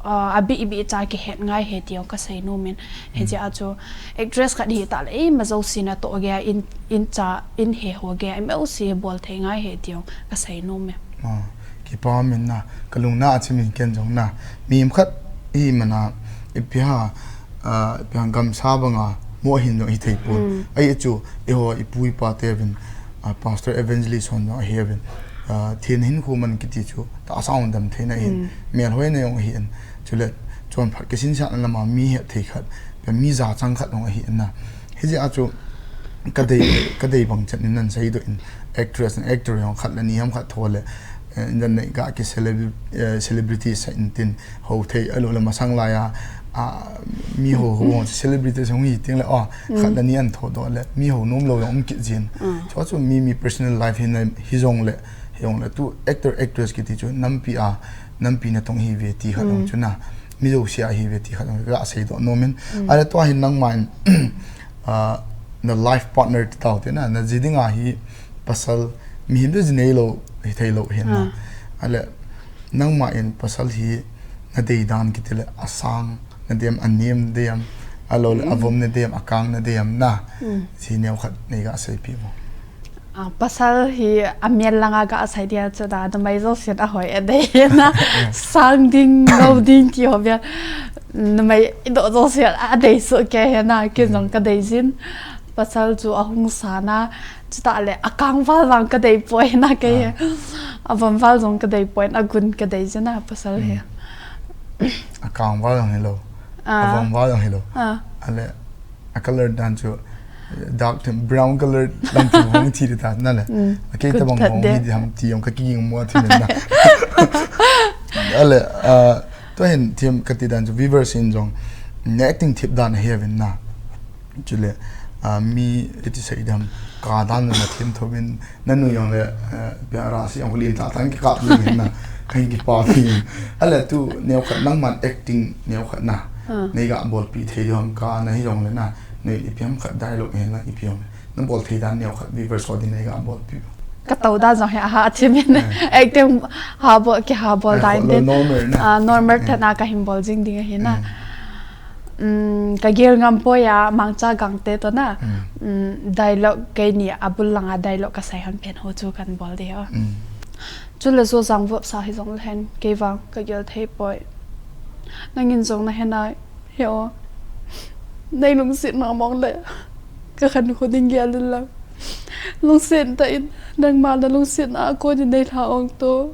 ah, a bi, i bi cha ki het ngai he ti ho ka sei nom in, he je a chu, actress khat hi ta le, ei ma jo si na to ge in, in cha, in he ho ge, ei ma jo si he bol thei ngai he ti ho ka sei nom e. Ah, kipa min na, ka lung na a chi min ken jong na, mi im khat i ma na, i pi ha, ah, i pi ha gam sa bang a, mo hin jong i thei pon. Ai chu, i ho, i pu i pa te vin, ah, Pastor Evangelist hon jong a he vin, ah, thin hin khu man ki ti chu, ta sa un dam thei na in, mel hoi na jong hi in, chu le, chon phat ki sin sa na la ma mi het thei khat, pe mi ja chang khat jong hi in na. Hi je a chu, ka dei, ka dei bang chan in nan sei do in, actress and actor jong khat le ni ham khat tho le, eh, in dan nei ga ki celebri-, eh, celebrity sa in tin, ho thei a lo le masang lai a, a, mi ho ho celebrity sa hung hi ting le, oh, khat le ni an tho do le, mi ho nom lo jong um kit jin. Chu chu mi, mi personal life hi na, hi jong le, hi jong le, tu actor, actress ki ti chu, nampi a, nampi na tong hi ve ti khat jong chu na, mi jo sia hi ve ti khat jong ka sei do nom in. A le tua hin nang ma in, ah, na life partner ti tau te na, na ji ding a hi pasal, mi hin de ji nei lo, hi thei lo hin na. A le, nang ma in pasal hi na dei dan ki ti le a sang na dem, a nem dem, a lo le a vom na dem, a kang na dem na. Ji neo khat nei ga sei pi mo. Ah, pasal hi a mial lang a ga sai dia chu da, numei jo sian a hoi a dei na. Sang ding, ngau ding ki ho bia. Numei i do jo sian a dei su ke he na, ki jong ka dei jin. Pasal chu a hung sa na, chu ta le a kang val jong ka dei poi na ke he. A vom val jong ka dei poi na, a gun ka dei jin na pasal he. A kang val jong hi lo. A vom val jong hi lo. A le a color dan chu dark to brown color lam chu hong thi ta na le. A kei ta bang hong hi di ham ti jong ka ki ging mo thi na. A le, ah, to hin thiam ka ti dan chu viewers in jong na acting thip dan he vin na. Chu le, ah, mi iti sei dam ka dan na thiam tho vin. Nanu jong le, eh, pia ra si jong lin ta tang ki kap ni na, ka hin ki pa ni. A le tu neo khat nang man acting neo khat na. Nei ga bol pi thei jong ka na hi jong le na. Nei i piam khat dialogue he na i piam. Na bol thei dan neo khat viewers ho din nei ga bol pi. Ka to da jong he a ha a thi min. Acting ha bol ki ha bol da in din. Normal na. Ah, normal ta na ka hin bol jing ding a hi na. Um, ka gel ngam poi a, Mangcha Gangte to na. Um, dialogue kei ni a bul lang a dialogue ka sai han pen ho chu kan bol de ho. Chu le jo jang vop sa hi jong le hen, kei vang ka gel thei poi. Nangin jong nahe nai, he o. Nei lungset mong mong le, ka khankho ding gel in lang. Lungset tah in, nangma na lungsetna a kon in nei lha ong to.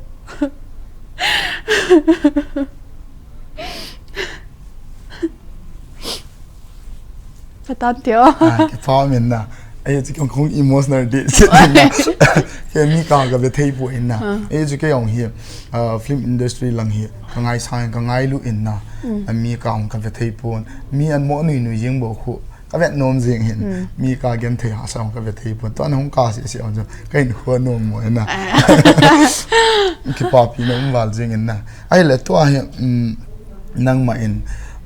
Ka tan tio. Ah, kipa min na. Ei chu kong kong emotional di. Ke mi ka ka ve thei pu in na. Ah. Ei chu kei ong hi, ah, film industry lang hi ka ngaisang ka ngailu in na. Mm. A mi ka ong ka ve thei pu. Mi an mo nui nui jing bo khu. Ka vet nom jing hin. Mm. Mi ka gen thei ha sa ong ka ve thei pu. To an hong ka si si ong chu. Ka in khu nom mo in na. Ah. Kipa pi nom val jing in na. Ahile tua hi, mm, nangma in,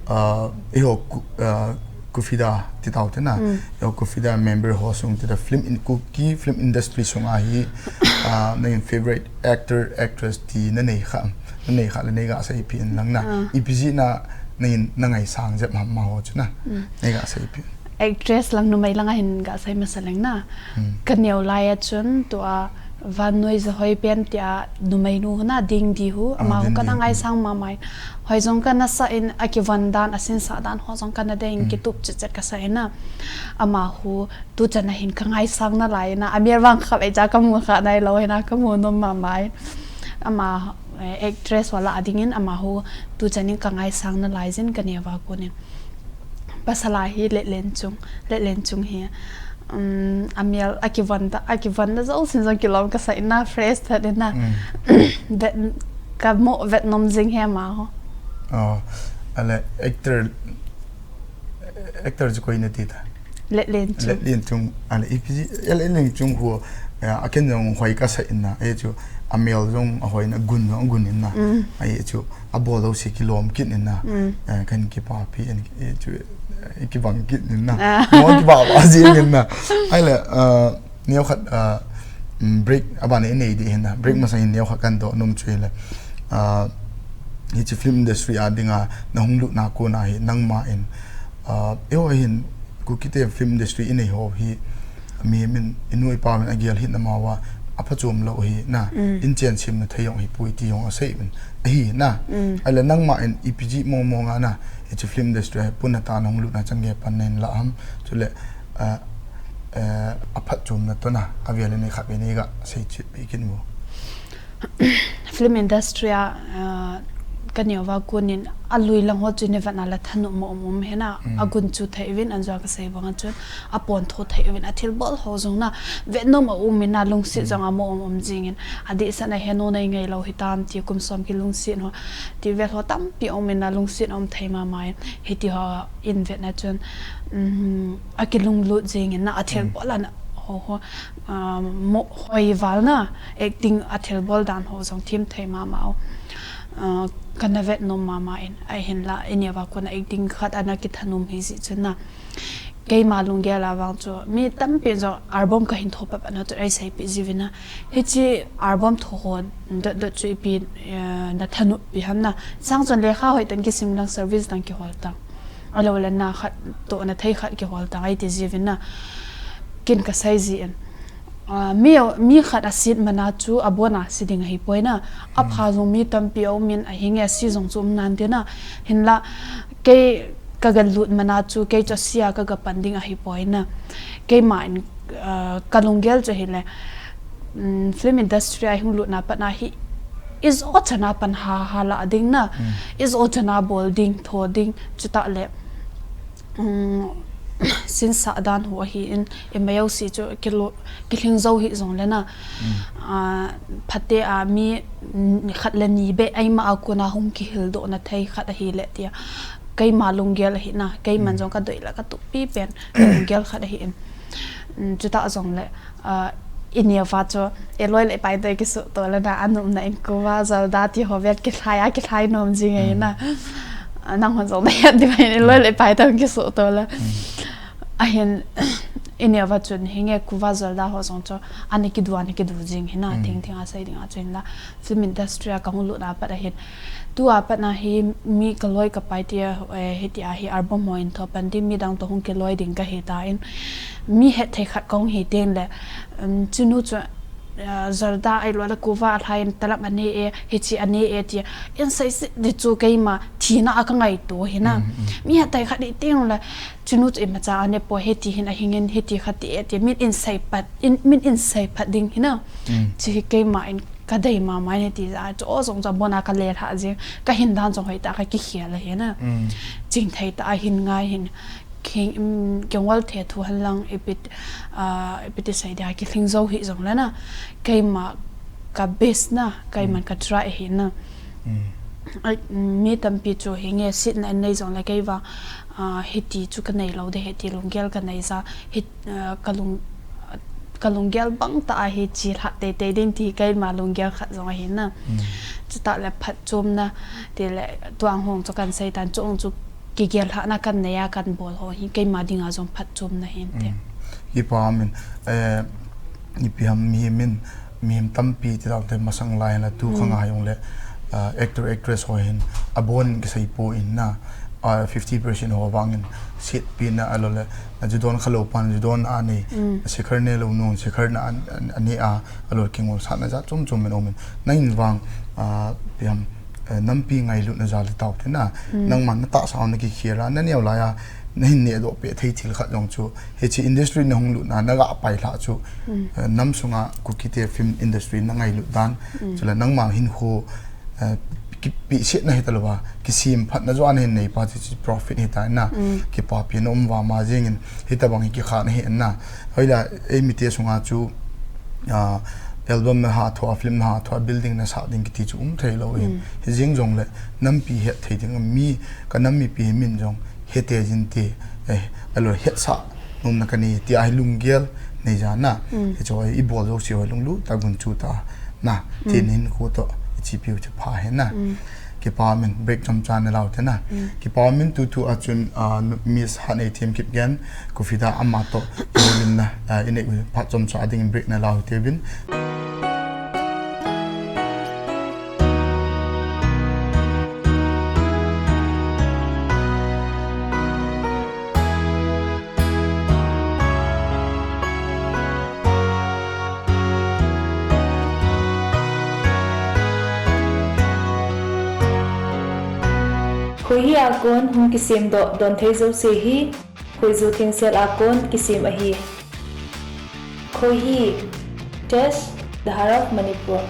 ah, eiho Ku-, ah, Kufida ti tau te na. Mm. Eiho Kufida member ho sung te ta film in, Kuki film industry sung a hi, ah, nangin favorite actor, actress ti na nei kha, na nei kha le nei ga sei pi in lang na. Ah. Ipi ji na nangin na ngaisang jep ham ma ho chu na. Mm. Nei ga sei pi. Actress lang numei lang a hin ga sei masa leng na. Mm. Ka neo lai a chun tua Vannoi Jahoi pen tia numei nu na Ding Di hu, ah, ama hu Ding kana Di, mm, ngaisang mama in. Hoi jong kana sa in a kivon dan, a sinsa dan ho jong kana dei in, mm, kitup chet chet ka sa in na. Ama hu tu chan a hin ka ngaisang na lai na. A mi vang kha ei cha ka mu kha nai lo hin na ka mu nom mama in. Ama, eh, actress wala a ding in ama hu tu chan in ka ngaisang na lai jin ka neo va kon in. Pasal a hi Letlenchung, Letlenchung hi, um, a mial, a kivon ta, a kivon ta jo sin jong kilom ka sa in na, fresh tah in na. Mm. Vet, ka mo vet nom jing hi ama ho. Oh, ale actor, actor chu koi na ti ta. Letlenchung. Letlenchung, ale ipi ji, Letlenchung hu, eh, a ken jong hoi ka sa in na, eh chu, a mial jong a hoi na, gun jong gun in na. Mm. Ai chu, a bol lo si kilom kit in na. Mm. Eh, kan kipa pi in, eh, chu, eh, kibang kit in na. Ah. Mo kipa pa jing in na. Ahile, eh, neo khat, eh, mm, break, a ban in nei di hin na. Break masa hin neo khat kan do nom chu le. Eh, hi chu film industry a ding a, na hung lut na kon a hi, nangma in. Eh, eiho hin, Kuki te film industry i nei ho hi, mi min, i nu i pa min a gel hin ama wa, a phachom lo hi na, mm, in chen sim na thei jong hi pui ti jong a sei min, a hi na. Mm. Ahile nangma in ipi ji mong mong a na, i chu film industry a hi pun na ta nong lut na chang ge pan nen la ham, chu le, eh, eh, a phachom na to na, a vel nei khat ve nei ga sei chi pi kin mo. Film industry a, ah, ka neo va kon in a lui lang ho chu nei vet na la thanom mo um um hi na, mm, a gun chu thei vin an jua ka sei bang a chun a pon tho thei vin a thil bol ho jong na vet nom a um in na lungset, mm, jong a mo um um jing in a di sa na he no nei ngai lo hi tam ti kum som ki lungset ho ti vel ho tampi um in na lungset um thei mama in hi ti ho in vet na chun, um, a kilung lut jing in na a thil, mm, bol a na ho ho. Ah, mo hoi val na, acting a thil bol dan ho jong thim thei mama o. Ah, kana vet nom mama in, a hin la, i neo va kon a acting khat a na kithanom hi ji chun na. Keima lunggel a vang chu, mi tampi jong album ka hin tho pap a na chu ei sei pi ji vin na. Hi chi album tho ho dot dot chu ipi, eh, na thanom pi ham na. Sang chun lekha hoi tan kisim lang service dang kihol tang. A lo le na khat to na thei khat kihol tang ai ti ji vin na. Kin ka sei ji in. Ah, mi, mi khat a sit mana chu a bon a si ding ahi poi na. A, mm, pha jong mi tampi a um in a hi nge si jong chu um nan te na. Hin la kei ka ga lut mana chu kei chu a si a ka ga pan ding ahi poi na. Keima in, ah, ka lunggel chu hi le, mm, film industry a hung lut na pat na hi i jo chan a pan ha, ha la ding na. Mm. I jo chan a bol ding, tho ding, chu ta le. Um, sinsa dan ho hi in, i mai o si chu kilo, kilhing jo hi jong le na. Mm. Ah, phate a mi, mm, khat le ni be, ai ma a kon a hung kihil do na thei khat ahi le tia. Keima lunggel ahi na, keiman, mm, jong ka doi la ka tup pi pen, lunggel khat ahi in. Mm, chu ta jong le, ah, i neo va chu, i loi le pai to kisu to le na, a num na in kuva jol da ti ho vet kilhai a, kilhai nom jing e na. Mm. Ah, nang hon jong na het di va in, i loi, mm, le pai to kisu to le. Mm. A hin, i neo va chun hi nge kuva jol da ho jong chu, a ni kidu, a ni kidu jing hi na, mm, thing thing a sei ding a chu hin la. Film industry a ka hung lut na pat a hin. Tu a pat na hi mi ka loi ka pai tia, eh, hi tia hi album ho in tho pan di mi dang to hung kiloi ding ka hi ta in. Mi het thei khat ka hung hi teng le, um, chunu chu, Zarda ahilouleh kuva alhai in talap ane e, hichi ane e tia. Insei si di chu keima thina a kangaito hi na. Mi hatai khat i ting le, chinu chu imacha ane po hiti hin ahingin hiti khat e tia. Min insei pat, in, min insei pat ding hi na. Chi hi keima in kadei mama in hiti ja. Chu o jong chu abona kalel ha jing. Kahin dan jong hoitah a kakikhel ahi na. Chingthei tah a hin ngai hin. King, um, kingol the thu hen lang ipit, ah, ipiti sei dia kilhing jou hi jong le na. Keima ka best na, keima ka try hi na. Ai, mi tampi chu hinge sitna nei jong le kei vang, ah, hiti chu kanei lou de hiti lunggel kanei ja, hit, ah, kalung, kalunggel bang tah a hichi lha teitei ding ti keima lunggel khat jong ahi na. Chutah le phatchomna, tile tuang hong chu kansei tan chu ong chu kigel lhahna kanei a kanbol ho hi keima dinga jong phatchomna hinte. Kipa min, eh, ipi ham mihem in, mihem tampi ti dau te masang lai la tu khang a jong le, ah, actor actress ho hin abon kisei po in na, ah, fifty percent ho vang in sit pi na ahilouleh, na ju don khalou pan ju don a nei, sikhar ne lou nun, sikhar na an, an, ane a, ahilouleh kingol sahna ja chom chom min om in. Na in vang, ah, ipi ham, eh, nampi ngailutna jal hi tau te na. Nangman na tahsa na kikhel a, na neo lai a, na hin neh doh peh thei thil khat jong chu. Hichi industry na hung lut na, na ga pai lha chu. Eh, nam sunga Kuki te film industry na ngailut dan. Chule nangman hin khu, eh, kipi siet na hi ta lou va. Kisem phat na jo an hin nei pa chu chi profit hi ta na. Kipa pi na um va ma jing in. Hi ta bang hi kikha na hi na. Hoila, ei mi te sunga chu, ah, album na ha thua, film na ha thua, building na sa ding kiti chu um thei lou hin. Hi jing jong le, nampi het thei ding, mi, ka nam mipi hi min jong, hete jin ti, eh, ahilouleh het sa, nom na kani, ti a hi lunggel, nei ja na. Hi chu i bol jo si ho lunglut, ta gun chu ta, na, ti nin khu to, i chi piu chu pha he na. Kipa min break chomcha ne lau te na. Kipa min tutu a chun, ah, Miss Hatnei Thim Kipgen, Kufida ama to, i min na, ah, i nei u phat chomcha ding break ne lau te vin. Khoihi a kon hung kisem doh don thei jouse hi, khoiju thengsel a kon kisem ahi. Khoihi, Test, The Heart of Manipur.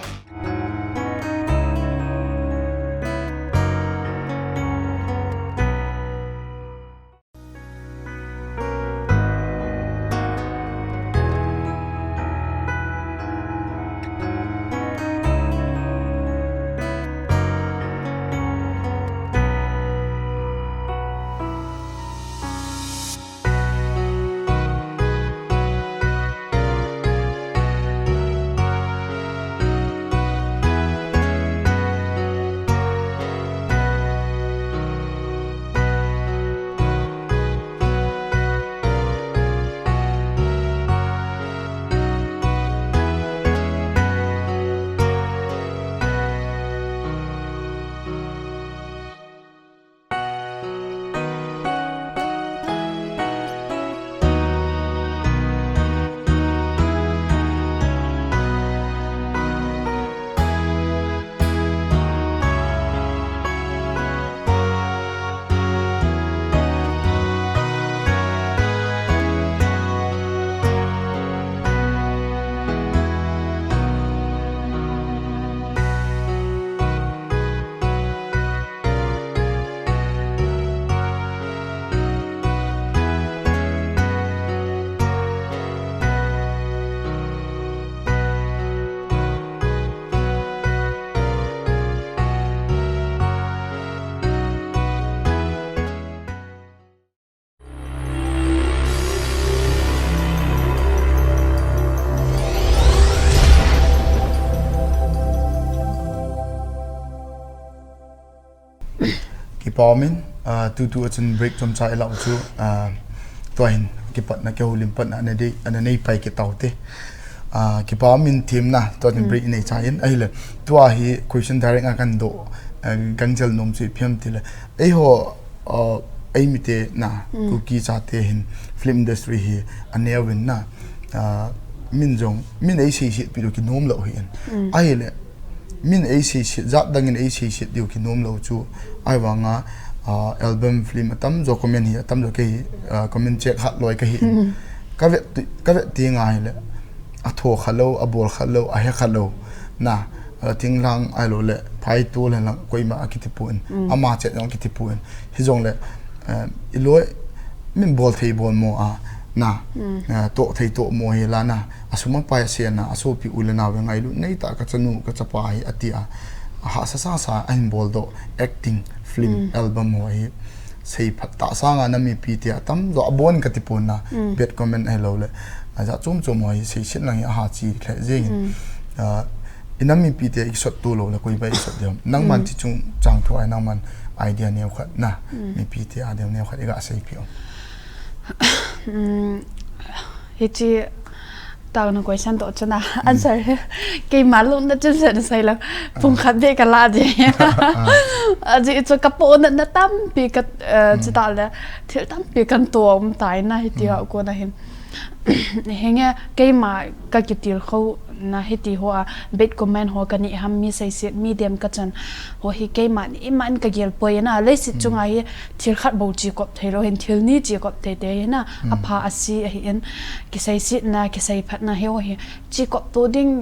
Kipa umin, ah, tutu a chun break chomcha i lau chu, ah, tua hin kipatna kihoulim patna ana dei, ana nei pai kit tau te. Ah, kipa umin themna, tua hin break i nei cha in, ahile, tua hi question direct a kan doh, ah, gangjal nom chu ipi ham tile. Eiho, ah, eimi te na, Kuki chate hin film industry hi aneo vin na, ah, min jong, min ei seiset pi lou kinom lou hi in. Ahile, min ei seiset, jat dang in ei seiset diu kinom lou chu, ahivanga, ah, album film atam jo comment hi, atam jo kei, ah, comment check khat loi kahi in. Ka vet ti, ka vet ti ngai le, a tho kha lou, a bol kha lou, a he kha lou. Na, a ting lang ai lou le, phai tu le lang, koima a kiti pu in. Ama chet jong kiti pu in. Hi jong le, eh, i loi, min bol thei bol mo a, na, eh, to thei to mo hi la na, a sum a pai a se na, a sopi u le nau ve ngailu, nei ta ka chanu, ka chapa hi a ti a, a ha sa sa sa, a hin bol do, acting, film, album ho hi, sei phat ta sanga na mipi te a tam jo a bon ka ti pon na, bad comment ai lou le, a ja chom chom ho hi, sei sit lang hi a ha chi khe jeng in, ah, i na mipi te i sot tu lou le, koi ba i sot diam. Nang man chi chung chang thu ai, nang man idea neo khat na, mipi te a diam neo khat i ga sei pi om. Hichi tau na question to chuna answer he. Keima lung na chun sen sai lang. Pung khat be ka la je. Aji chu ka po na, na tampi ka, eh, chi ta le. Thil tampi kan to um tai na hiti ho ko na hin. Henge keima ka kitil kho na hiti ho a bad comment ho ka ni ham mi sei sit mi dem ka chan ho hi keima ni iman ka gel poi na leisit chunga hi thil khat bo chi kop thei lo hin thil ni chi kop thei te hi na a pha a si a hi in kisei sit na kisei phat na he ho hi chi kop to ding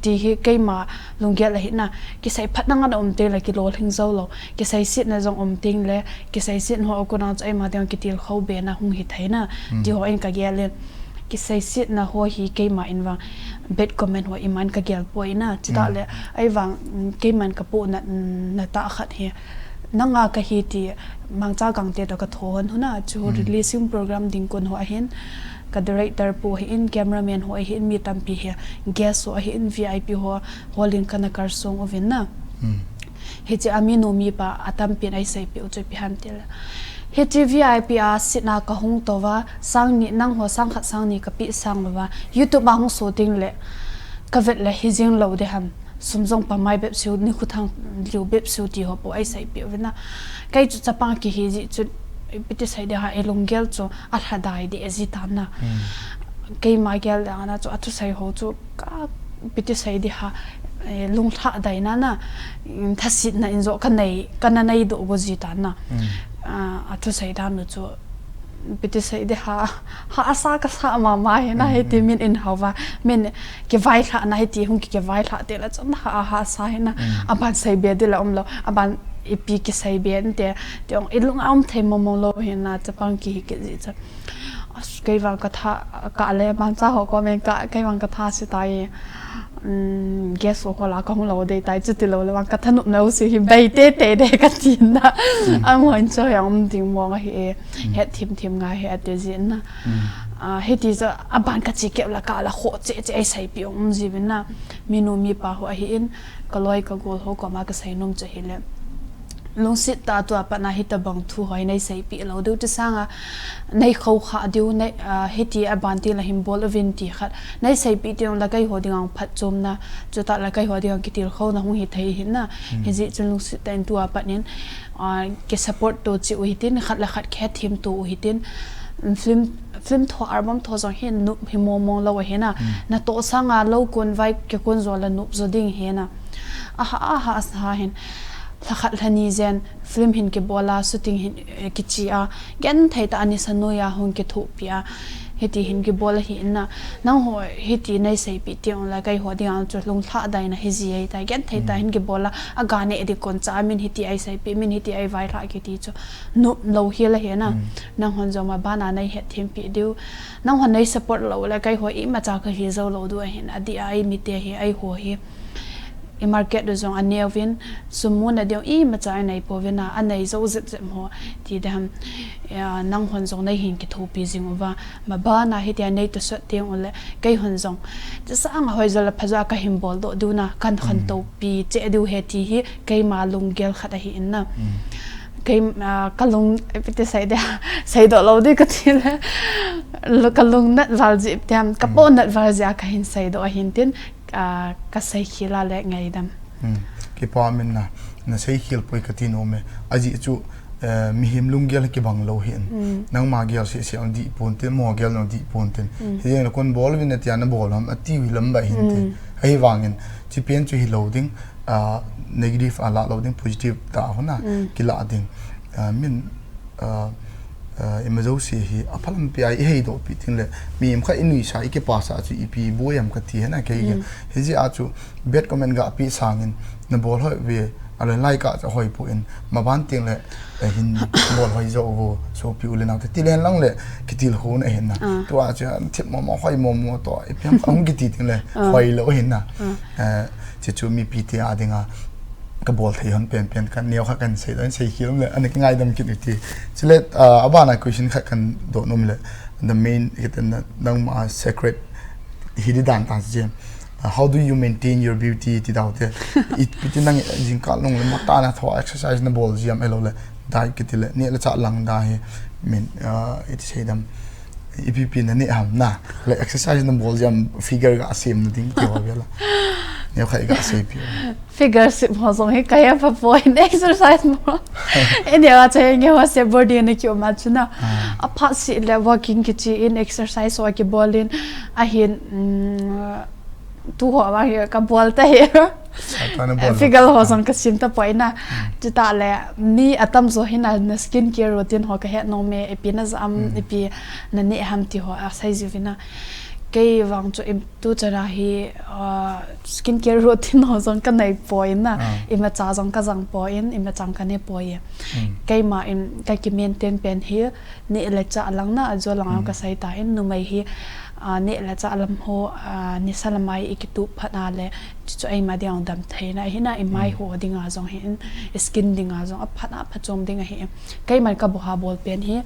ti hi keima lunggel a hi na kisei phat na nga na um te le ki lo hling zo lo kisei sit na jong um ting le kisei sit ho ko na chai ma ding kitil kho be na hung hi thei na ti ho in ka gel in kisei sit na ho hi keima in vang bad comment ho iman ka gel poi na chi ta le ai vang keiman ka po na na ta khat hi nanga ka hi ti mangcha kang te to ka tho hon huna chu releasing program ding kun ho ahin ka director pu hi in cameraman ho hi in mi tampi hi guest ho hi in V I P ho holin kana kar sung uvin na. Hichi a mi nu mi pa a tampin ai sei pi u chu pi han til. Hichi V I P a sit na ka hung to va sang ni nang ho sang khat sang ni ka pi sang va YouTube a hung shooting le ka vet le hi jing lo de ham. Sum jong pa mai bep siu ni khu thang liu bep siu ti ho po ai sei pi u na. Kai chu chapang ki hi ji chu piti sei de ha e lunggel chu a hla dai de ji ta na. Keima gel da na chu a thu sei ho chu ka piti sei di ha, eh, lung thah dai na na, mm, thasit na in jo ka nei, ka na nei do go ji ta na. Ah, a thu sei da nu chu piti sei di ha, ha a sa ka sa ma ma he na he ti min in hau va, min ki vai thah na he ti hung ki, ki vai thah te la chun ha, ha sa he na. A ban sei be di la um lo, a ban i pi ki sei be an te, te ong i lung a um thei mo mo lo he na, chapang ki hi ki ji cha. As, kei vang ka tha, ka le, mangcha ho ko men ka, kei vang ka tha si tai, mm, guest ho la ka hung lo dei tai, chuti lo le vang ka thanop na u si hi bei te te de ka ti na. Ang hon cho yang um ding mo nga hi e, het thim thim nga hi a te ji na. Ah, hiti cha a ban ka chi keu la ka la kho che che ai sei pi um ji vin na. Mi nu mi pa ho a hi in, ka loi ka gol ho ko ma ka sei nom che hi le. Lungsit ta tua pat na hita bang thu hoi nei sei pi lo deu ti sanga nei kho kha deu nei, ah, hiti a ban ti la hin bol uvin ti khat. Nei sei pi ti ong la kai ho ding ang phat chom na, chu ta la kai ho ding ang kitil kho na hung hi thei hin na. Hi ji chu lungsit ta in tua pat nin, ah, ki support to chi u hi tin khat la khat khe thim to u hi tin. Film, film tho album tho jong hin nup hi mo mo lo hi na. Na to sanga lo kun vai ke kun zo la nup zo ding hi na. Aha, aha, sa hin. Lha khat lha ni jen film hin ki bol a, shooting hin, eh, ki chi a, gen thei ta ani sa noi a hung ki thupi a, hiti hin ki bol a hi in na, nang ho hiti nei sei pi ti ong la kai ho ding ang chu lung thla dai na hi ji ai ta, gen thei ta hin ki bol a, a ga ne di kon cha min hiti ai sei pi, min hiti ai vai thla ki ti chu nup lo hi la hi na, nang hon jong ma ba na nei het thim pi diu, nang hon nei support lo la kai ho i ma cha ka hi zo lo du a hin a di ai mi te hi ai ho hi. I market du jong a neo vin, sum mu na diu i ma cha a nei po vin a, a nei zo zep zep mo, ti de ham, ya, nang hon jong nei hin ki thopi jing uva, ma ba na hi ti a nei tu sot tiang u le, kei hon jong, ti sa ang hoi zo la pha zo a ka hin bol do du na, kan hon to pi che diu he ti hi, kei ma lung gel khat a hi in na. Kei, ah, ka lung, ti sei de, sei do lo di ka ti le, lo ka lung nat val ji tiam, ka po nat val ji a ka hin sei do a hin tin, ah, ka sei khel a le ngaidam. Hmm. Kipa min na, na sei khel poi ka ti nom e. A ji chu, eh, mihem lunggel kibang lou hin. Nangma gel seh seh dih ponte, mo gel nau dih ponte. Hijeng le kon bol uvin atia nabol ham, ati u hi lam bai hin te. Ahivangin, chi pen chu hilou ding, ah, negative a lah lou ding, positive tah a hon a, kilah ding. Ah, min, ah, ah, ima jouse hi, aphalam pi a i heidoh pi ting le, mihem khat i nuisa, i kipasa chu ipi boi ham kati hena kei. Hijeh a chu, bad comment ga pi sangin, nabol hoi ve, aloi lai ka cha hoi pu in, maban ting le, eh, hin bol hoi jo vo, sopi u le nau te, ti len lang le, kitil ho na hin na. Tua chu, thip mo mo, hoi mo mo to, ipi ham kiti ting le, hoi lou hin na. Eh, chi chu mipi te a dinga, kabol thei hon pen pen, kan neo kha kan sei, kan sei khel le, ani kingaidam kit u ti. Chule, ah, abana question khat kan doh nom le, the main, kit na, nangma secret, hi di dan ta jen. Uh, how do you maintain your beauty ti dau te? Ipi ti nang jingkah long le matah na tho exercise nabol jia em ahilou le diet kiti le neh le chah lang da hi min, uh, iti sei dam ipi pi naneh ham na le exercise nabol jia em figure ga sem na ding ti ho vela. Neo kha i ga sei pi. Figure sem ho jong hi ka he pha poi, exercise mo. Eni a che nge ho se body na ki um a chu na. Aphat seh le walking kichi in exercise ho kibol in ahin, mm, tu ho ma hi kabol ta hi. Figure ho jong kasem ta poi na. Chutah le mi atamjo hin a na skin care routine ho ka he nom e, ipi na ja em, ipi naneh ham ti ho asei jiu vin na. Kei vang chu im Tu chan a hi, ah, skin care routine ho jong ka nei poi na, imacha jong ka jang poi, imacha ka ne poi. Keima in ka ki maintain pen hi, neh le chah lang na, ajo lang a ka sei ta in, numei hi, ah, neh le chah lam ho, ah, nisa lam a i kitup phat na le, chu chu eima ding dam thei na, hi na, i mai ho ding a jong hi in, i skin ding a jong, aphat a phachom ding ahi. Keiman ka boha bol pen hi,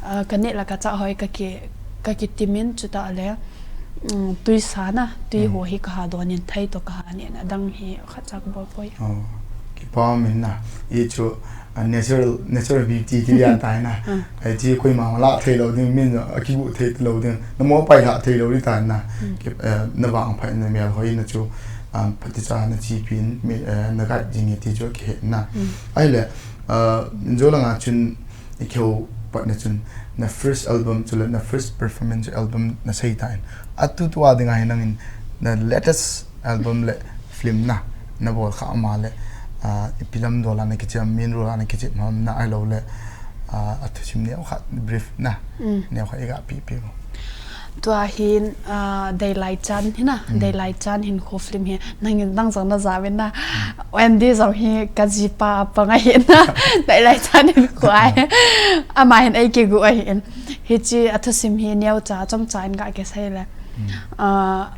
ah, ka neh le ka chah hoi ka ki, ka kitim in chutah le, um, tui sa na, tui ho hi ka ha don in thei to ka ha neh na dang hi khat cha ka bol poi. Oh, kipa min na. I chu, ah, natural, natural beauty ti lian tai na. Ai ti koima la thei lou ding min a kigu thei lou ding. Na mo pai la thei lou li tai na. Ki, eh, na vang phai na mel hoi na chu, um, pati cha na chi pin, mi, eh, na gai jing ti chu ki he na. Ai le, ah, jo langa chun i keu pat na chun na first album chule na first performance album na sei ta in. Atu tua ding a hi nangin na latest album le film na, na bol kha ama le, ah, ipi lam dol a na kichi, min rol a na kichi, mam na ahilou le, ah, athusim neo khat brief na, neo khat i ga pi pi mo. Tua hin, ah, Deilai Chan hi na, Deilai Chan hin kho film hi, nangin dang jong na ja uvin na, Wendy jong hi ka jipa pang ahi na, Deilai Chan hin kho ahi, ama hin ei kigu ahi in. Hichi athusim hi neocha, chomcha in ga kisei le. Ah,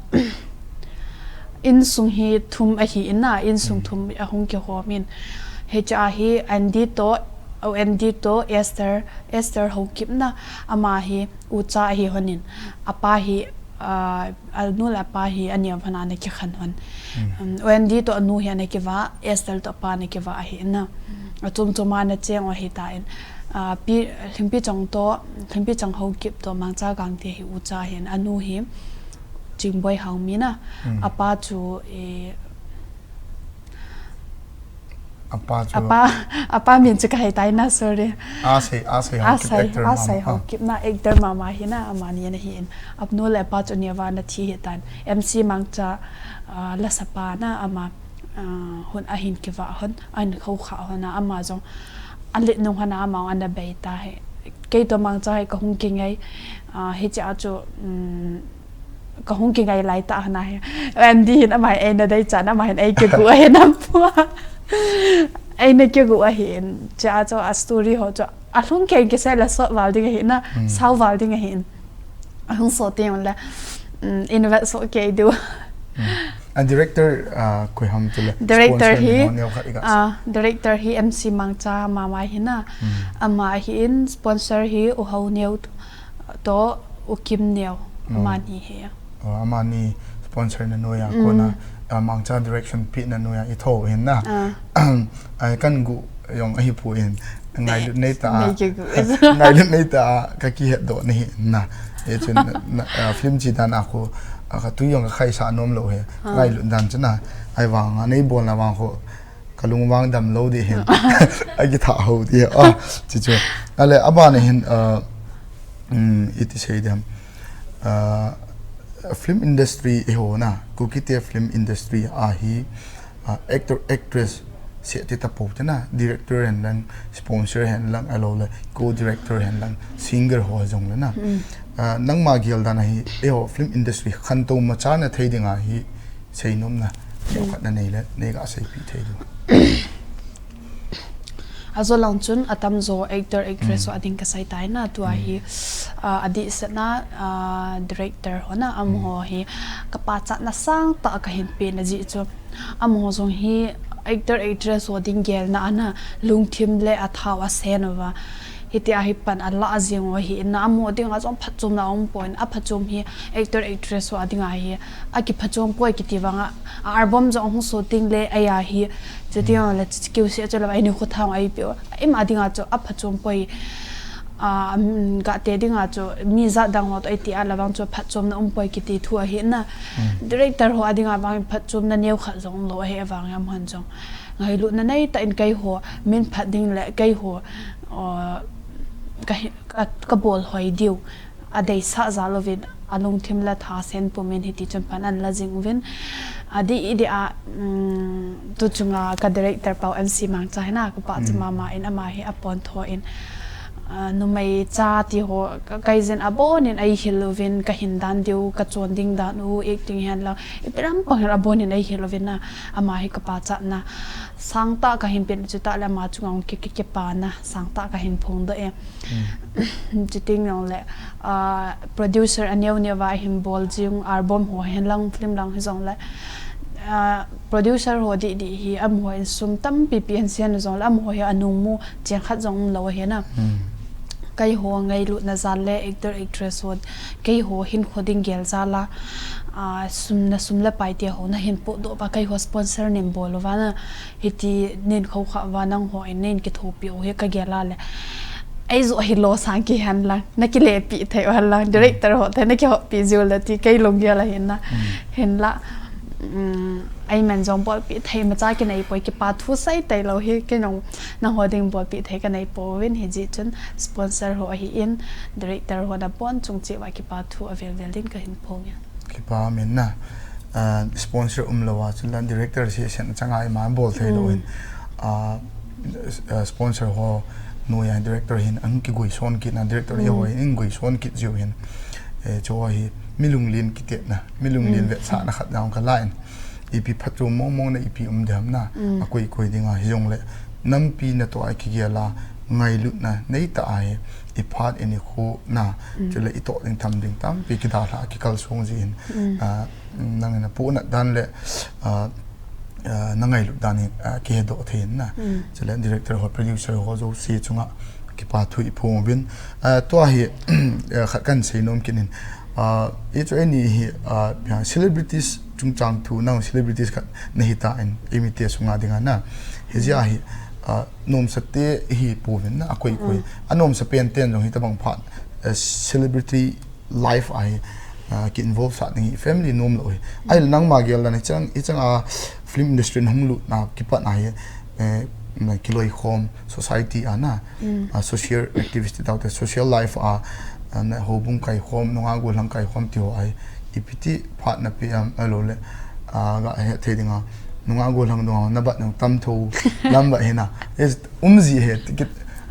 insung hi thum ahi in na, insung thum ahung kihom in. Hichi a hi Andy to, Andy to Esther, Esther Haokip na, ama hi ucha ahi hon in. Apa hi, ah, anu le apa hi aneo hon a ana kikhen hon. Um, Andy to anu hi ana kiva, Esther to apa ana kiva ahi in na. Achom chom a ana cheng u ahi ta in. Ah, pi, Lhingpi Chang to, Lhingpi Chang Haokip to Mangcha Gangte hi ucha ahi in, anu hi Chingboi Haomi na. Apa chu, eh, Apa chu. Apa, apa min chu ka hei tai na, sorry. Asei, Asei Haokip, Asei, actor Asei mama. Haokip na, actor mama hi na, amani ana hi in. Anu le apa chu aneo a ana thi ahi tan. M C Mangcha, ah, lasa pa na ama, ah, hon ahin kiva hon, ahin kho kha hon a ama jong. Alet nung hon a ama ana bei ta hi. Kei to Mangcha hi ka hung kingai, ah, hichi a chu, um, Ka hung kingai lai ta hana hi. Andy hin ama hin eina dei chan, ama hin ei kigu ahi nam pua. Eina kigu ahi in. Cha cho a story ho cho. A lhung keng kisei la sot val ding ahi na, sau val ding ahi in. A lhung so teng la, mm, in vet so kei diu. A director, ah, koi ham tu le. Director sponsor hi, ni ho neo khat i ga. Ah, director hi M C Mangcha mama hi na. Ama hi in sponsor hi U Hau Neo to U Kim Neo. Amani hi. Oh, amani sponsor na noiya kona, ah, Mangcha direction pi na noiya i tho hin na. Ai kan gu jong ahi pu in. Ngailut nei ta. Ngailut nei ta ka kihet doh na hi na. E chun na, na, ah, film chi dan a khu, ah, ka tui jong ka khai sa nom lou hi. Ngailut dan chu na. Ahivang a nei bol na vang khu ka lungvang dam lou di hin. Akitha ho ti. Ah, chuchu. Ale, abana hin, ah, um, iti sei dem. Ah, film industry eiho na, Kuki te film industry a hi, ah, actor, actress seh ti tapou te na, director hen lang, sponsor hen lang, ahilou le, co-director hen lang, singer ho jong le na. Ah, nangma gel dan a hi, eiho film industry khantou macha na thei ding a hi, seinom na, neokhat na nei le, nei ga seipi thei diu. Ajo lang chun atamjo actor, actress ho a ding kasei tai na, tua hi, ah, adeh seh na, ah, director ho na, amaho hi kapachatna sangtah kahin pe na jeh chu. Amaho jong hi actor, actress ho ding gelna a na lungthim le athao asen uva. Hitia hi pan alah jing u ahi na, amaho dinga jong phatchomna aum poi, aphatchom hi actor, actress ho a dinga hi akiphachom poi kiti vanga, a album jong hung shooting le ahi a hi, chuti le kiu se chu le, eini khothang a ipi u, ima dinga chu aphatchom poi, a, um, gate dinga chu mi jat dang ho toh iti a la vang chu phatchomna um poi kiti thu ahi na. Director ho a dinga vang phatchomna neokhat jong umlou ahi, avang amaho jong ngailutna neitah in keiho min phat ding le keiho, uh, ka hi-, ka, kabol hoi diu adeisah jal uvin, alungthim le thasen pumin hiti chun pan anla jing uvin. Adeh, adeh a, um, tu chunga ka director pau M C Mangcha hi na, kapachat mama in, ama hi apontho in, ah, numei cha ti ho, ka, kaijin abonin eihil uvin, kahin dan diu, kachon ding dan u, acting hen lang, ipi lampang hin abonin eihil uvin na, ama hi kapachatna sangtah kahin pe, chutah le ama chunga ki, ki, kipana sangtah kahin phongdoh e. Chuti jong le, ah, producer aneo neo va ahin bol jing, album ho hen lang, film lang hijong le, ah, producer ho didi hi, amaho in sum tampi pi ahin sen jong le, amaho hi anung mu chen khat jong umlou ahi na. Keiho ngailutna jal le actor, actress ho, keiho hinkho ding gel jal a, ah, sum na sum le pai tia ho nahin podoh uva, keiho sponsor neibol uva na, hiti nin khoukhah uva nangho in neikithopi u hi kagel a le. Eijoh hi lou sang kihen lang, nakilepi thei u hen lang, director ho te nakihoupi jiu le ti kei lunggel ahi na. Hinla, um, eiman jong bolpi thei macha kinei poi, kipa thu sei tailou hi, kei nang, nangho ding bolpi thei kanei pouvin, hijeh chun sponsor ho ahin, director ho na bon chung cheh uva kipa thu avel vel din kahin phong e. Kipa min na, ah, sponsor umlou a chun la director seh seh na changa ima bol thei lou hin, ah, ah, sponsor ho noiya director hin ahung kiguison kit na, director eiho hin guison kit jiu hin. Eh, chu hi mi lunglen kitetna, mi lunglen vetsahna khat jong kala in. Ipi phatchom mong mong na ipi um dem na, akoi koi dinga hijong le, nampi natoh a kigel a, ngailutna neitah a hi, iphat in ikhu na, chule itoh ding tham ding tampi kidalha kikalsong jin. Ah, nangin napohnat dan le, ah, ah, nangailut dan hi, ah, kihedoh thei in na. Chule director ho, producer ho jouse chunga kipa thu iphong uvin. Ah, tua hi, eh, khat kahin seinom kit in. Ah, hichu eini hi, ah, celebrities chungchang thu, nang celebrities khat nahi tan, eimite sunga dinga na. Hijeh a hi, ah, nomsate hi pouvin na, akoi koi. Anomsa pen ten jong hitobang phat, eh, celebrity life a hi, ah, ki involve sah ding hi family nomlou hi. Ahile nangma gel dan hichang, hichang a film industry nahung lut na kipat na hi, eh, na kiloikhom society a na, ah, social activity taute social life a, ah, na houbung kaikhom, nungah gollhang kaikhom ti ho a hi, ipi ti phat nape am, ahilou le, ah, gahet thei dinga, nungah gollhang dunga nabat nung tam tho lam ba hi na. Is umji he,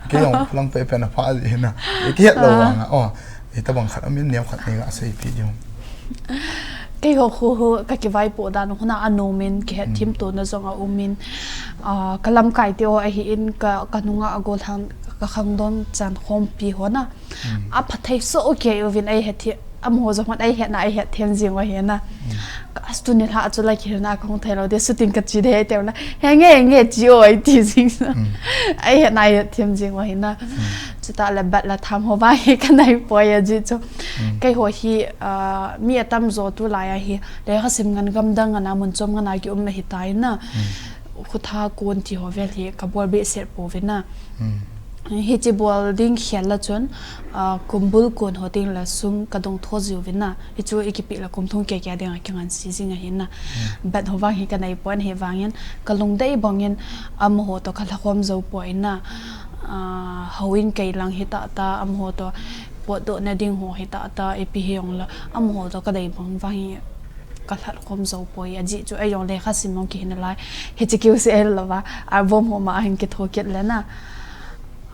kei jong lang pepe na pha ji hi na. Kihet lou vanga, oh, hitobang khat amin neokhat nei ga seipi diu. Keiho khu khu kakivaipoh dan huna anomin, kihet thim tona jong aumin, ah, kalamkai te ho ahin, ka, kanungah gollhang, kakhangdong chan khompi ho na. Aphathei soh kei uvin eihet hi, amaho jong hon eihetna eihet them jing u ahi na. Ka, as tuni lha chu la kihilna kahung thei lou de, shooting kache de, tiu na. Henge, henge, che o, eiti jing na. Eihetna eihet them jing u ahi na. Chutah le bat le tham ho vang hi kanei poi ajeh chu. Keiho hi, ah, mi atamjo tulai a hi, lekha sim ngan, gamdang ngan a, mun chom ngan a kiumna hitai na. Khutha kon ti ho vel hi kabol behseh pouvin na. Hiche bol ding khel la chun, ah, kumbul kun ho ding la sum kadong tho jiu vin na. Hichu ikipe la kum thum keke ding a kingansei jing ahin na. Bang ho vang hi kanei pon hi vangin, kalung dei bangin amaho to kalhakhom jou poi na. Ah, houin kei lang hi tata, amaho to potdoh na ding ho hi tata, ipi hi jong la, amaho to kadei bang vang hi kalhakhom jou poi, ajeh chu eijong lekha sim jong kihi nalai. Hiche kiu se el lou va, album ho ma ahin kitho kit le na.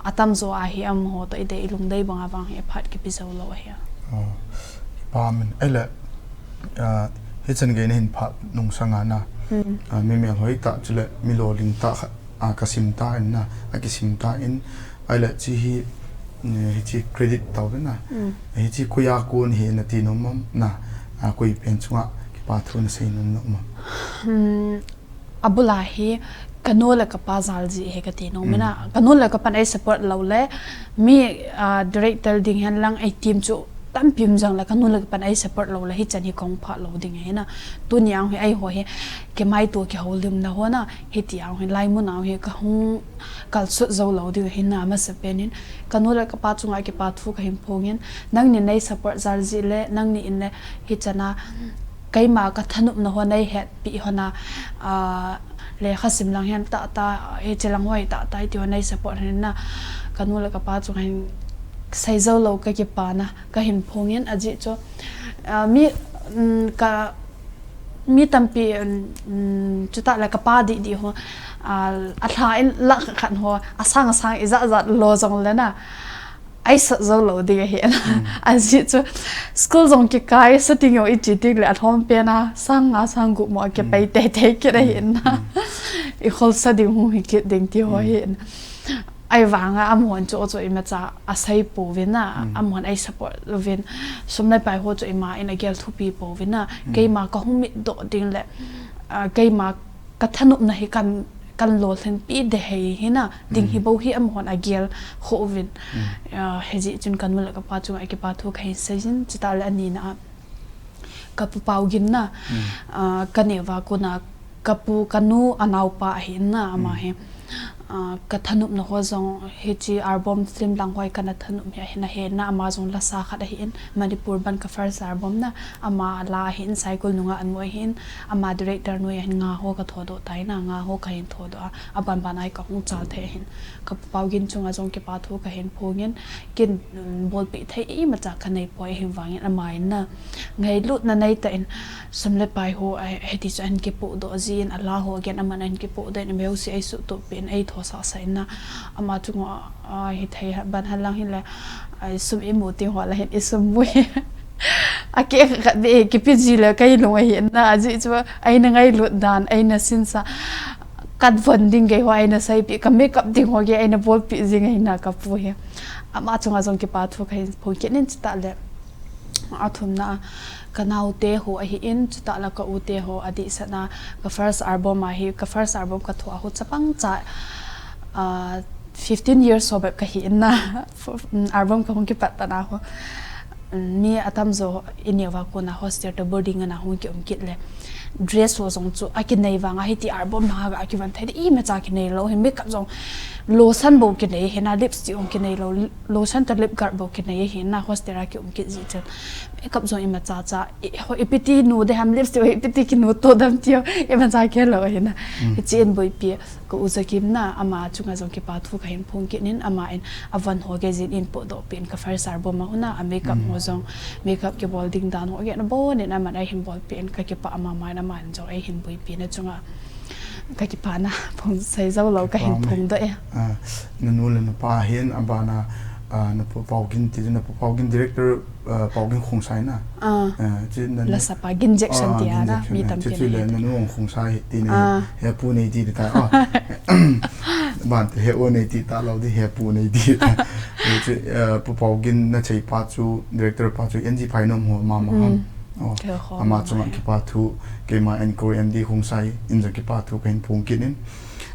Atamjo a hi amaho to idei ilung dei bang a vang hi phat kipe jou lou ahi. Oh, pa min, ahile, ah, hichan gei nahin phat nung sanga na. Hmm. Ah, mi melhoi tah chule, mi lolhing tah khat, ah, kasim tan na, akisim tan, ahile chi hi, eh, hichi credit tau na. Hmm. Hichi koiya kon hi nati nom am na, ah, koi pen chunga kipa thu nasei nom nom am. Hmm. Abul a hi, kanu le kapa jal jeh hi kati nom na. Hmm. Kanu le kapan ei support lou le, mi, ah, director ding hen lang ei team chu tampi um jong le kanu le kapan ei support lou le, hichan hi kahung phat lou ding ahi na. Tuni a hi eiho hi, keimaito kihoulimna ho na, hiti a hi laimun a hi kahung kalsut jou lou ding ahi na, amasapen in. Kanu le kapa chunga kipa thu kahin phong in, nangnin nei support jal jeh le, nangnin le, hichan a, keima kathanopna ho nei hetpi ho na, ah, lekha sim lang hen tata, hiche lang ho hi tata, hiti ho nei support hen na, kanu le kapa chunga hin sei jou lou kakipana, kahin phong in ajeh chu, ah, mi, mm, ka, mi tampi, mm, chutah le kapa didi ho, ah, alha in lakh khat ho, asang asang ijat jat lo jong le na, ei sat jou lou ding ahi na. Hmm. Ajeh chu, school jong kikai, sa ding jong iche ding le alhom pen a, sang nga sang gup mo a kipei Hmm. teitei kit ahi Hmm. na. Hmm. Ikholsa ding hung hi kit ding ti ho Hmm. ahi na. Ahivanga amahon chu, chu imacha asei pouvin na, Hmm. amahon ei support louvin. Sum le pai ho chu ima in agel thupi pouvin na. Hmm. Keima kahung mitdoh ding le, ah, keima kathanopna hi kan, kan lolhinpi dehei hi na, ding hi Hmm. bou hi amahon agel kho uvin. Hmm. Ah, hijeh chun kanu le kapa chunga kipa thu kahin sei jin, chutah le anina a, kapu Paugin na, Hmm. ah, kaneo va kona, kapu, kanu anaopa ahi na, ama Hmm. hi. Ah, kathanopna ho jong, hiche album film lang ho hi kana thanop hi ahi na, ahi na, ama jong lasa khat ahi in, Manipur ban ka first album na, ama la ahi in, Saikul nunga anu ahi in, ama director noi ahin, nga ho kathodoh tai na, nga ho kahin thodoh a, aban ban a hi kahung chal thei ahin. Kapu Paugin chunga jong kipa thu kahin phong in, kin, mm, bolpeh thei imacha kanei poi ahi vangin ama in na, ngailutna neitah in, sum le pai ho, a, hiti chu ahin kipohdoh jin, ala ho again aman ahin kipohdoh in, ameu si ei suhtup peh in, ei thosah sah in na, ama chunga, a, hithei ban hen lang hile, a, sum imu teng ho la hin isum mu hi. Akeh khat beh kipe ji le kei lung ahi na, ajeh chu eina ngailut dan, eina sinsa, katvon ding gei ho eina seipeh, ka makeup ding ho gei eina bolpeh jing ahi na kapu hi. Ama chunga jong kipa thu kahin phong kit in chutah le. Athumna a, kanaote ho ahi in, chutah le ka ute ho adehset na, ka first album ahi, ka first album kathoh a ho chapang cha, ah, fifteen years ho bep kahi in na, album kahung kipat tan a ho. Mi atamjo ineo va kona hostel toh boarding a na hung kium kit le. Dress ho jong chu akinei vang a hiti album na ga akivon thei di imacha kinei lou hi, makeup jong lotion bou kinei hi na, lipstick jong kinei lou, lotion toh lip guard bou kinei hi na, hostel a kium kit jeh chun. Makeup jong imacha cha, i, ho, ipi ti nu de ham, lipstick ho ipi ti kinu to dem ti ho, imacha kihei lou hi na. Mm. Hiche in boipi. Ka u Jakim na, ama chunga jong kipa thu kahin phong kit in, ama in avon ho gei jin eihin pohdoh peh in ka first album a hung a, a makeup Mm. ho jong, makeup kibol ding dan ho gei na bon in aman eihin bolpeh in ka kipah mama in, aman jong eihin boipi na chunga ka kipana phong sei jou lou kahin Kipah me. phong doh e. Ah, nanu le napa hin abana, ah, napu Paugin ti, napu Paugin director, ah, Paugin Khongsai na. Ah. Ah, chu nanu Lasa pa Gin Jackson Ah, ti Gin ana, Jackson mi na. tam Chu, kin chu le ahi. nanu Khongsai ti nei, Ah. he pu nei ti ta. Ah. Ban te he o nei ti ta lou di, he pu nei ti ta. Chu, ah, pu Paugin na chei pa chu, director pa chu, N G Phainom ho mama Mm. ham. Oh, Ke ho ama mama chunga he. kipa thu, keima anchor M D Khongsai in jong kipa thu kahin phong kit in.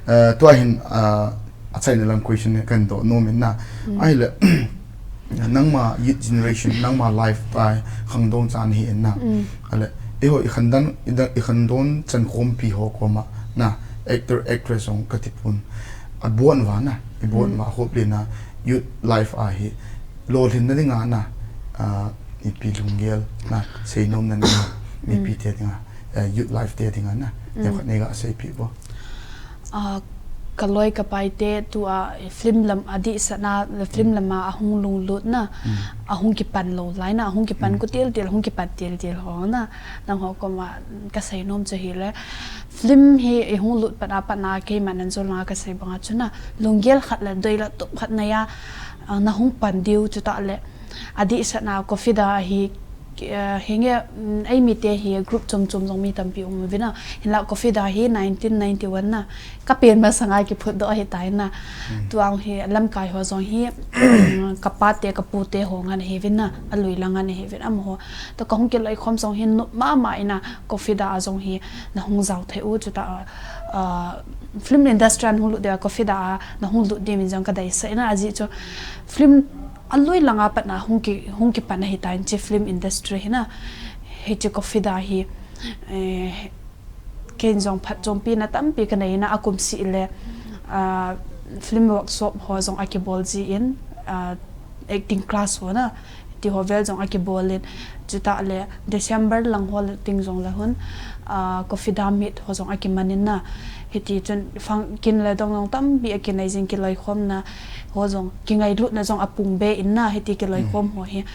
Ah, tua hin, ah, achaina lam question kahin doh nom in na. Mm. Ahile, nangma youth generation, nangma life tai, khangdong chan hi in na. Mm. Ahile, eiho i khandan, i da, i khandon chan khompi ho koma, na, actor, actress jong kati pon. Abon uva na, ibon Mm. uva hop le na, youth life a hi lolhinna dinga na, ah, mipi lunggel na, seinom na na, mipi te dinga, eh, youth life te dinga na, neokhat nei ga seipeh vo. Ah, ka loi ka pai te tua film lam a dihsah na, film lam a ahung lunglut na, ahung kipan lou lai na, ahung kipan ko til til, ahung kipan til til ho na, nangho koma ka seinom chu hile. Film hi ihung lut pat a pat na, keiman anjol langa ka sei banga chu na, lunggel khat le doi le tup khat neiya, ah, nahung pan diu chutah le. Adihsah na Kofida hi, eh, hinge, mm, eimi te hi group chom chom jong mi tampi um uvin a. Hinla Kofida hi nineteen ninety-one na, ka pen masanga kiphutdoh ahitai na. Tuang hi lamkai ho jong hi, mm, ka pa te, ka pu te ho ngan ahiuvin na, alui lang ngan ahiuvin amaho. Tua kahung kiloikhom jong hi nop mama in a, Kofida a jong hi nahung jao thei u chutah, ah, film industry a nahung lut dia, Kofida a nahung lut diuvin jong ka deisah in a, ajeh chu film alui langa pat na hung ki, hung kipan ahitan hiche film industry hi na, hiche Kofida hi, eh, ken jong phatchompi na tampi ka nei in a, akum seh le, ah, film workshop ho jong akibol jin, ah, acting class ho na, ti ho vel jong akibol in, chutah le December lang ho le ting jong le hun, ah, Kofida meet ho jong akiman in na, hiti chun fang kin le dong jong tampi akinei jin, kiloikhom na ho jong, kingailut na jong apung be in na, hiti kiloikhom ho hi,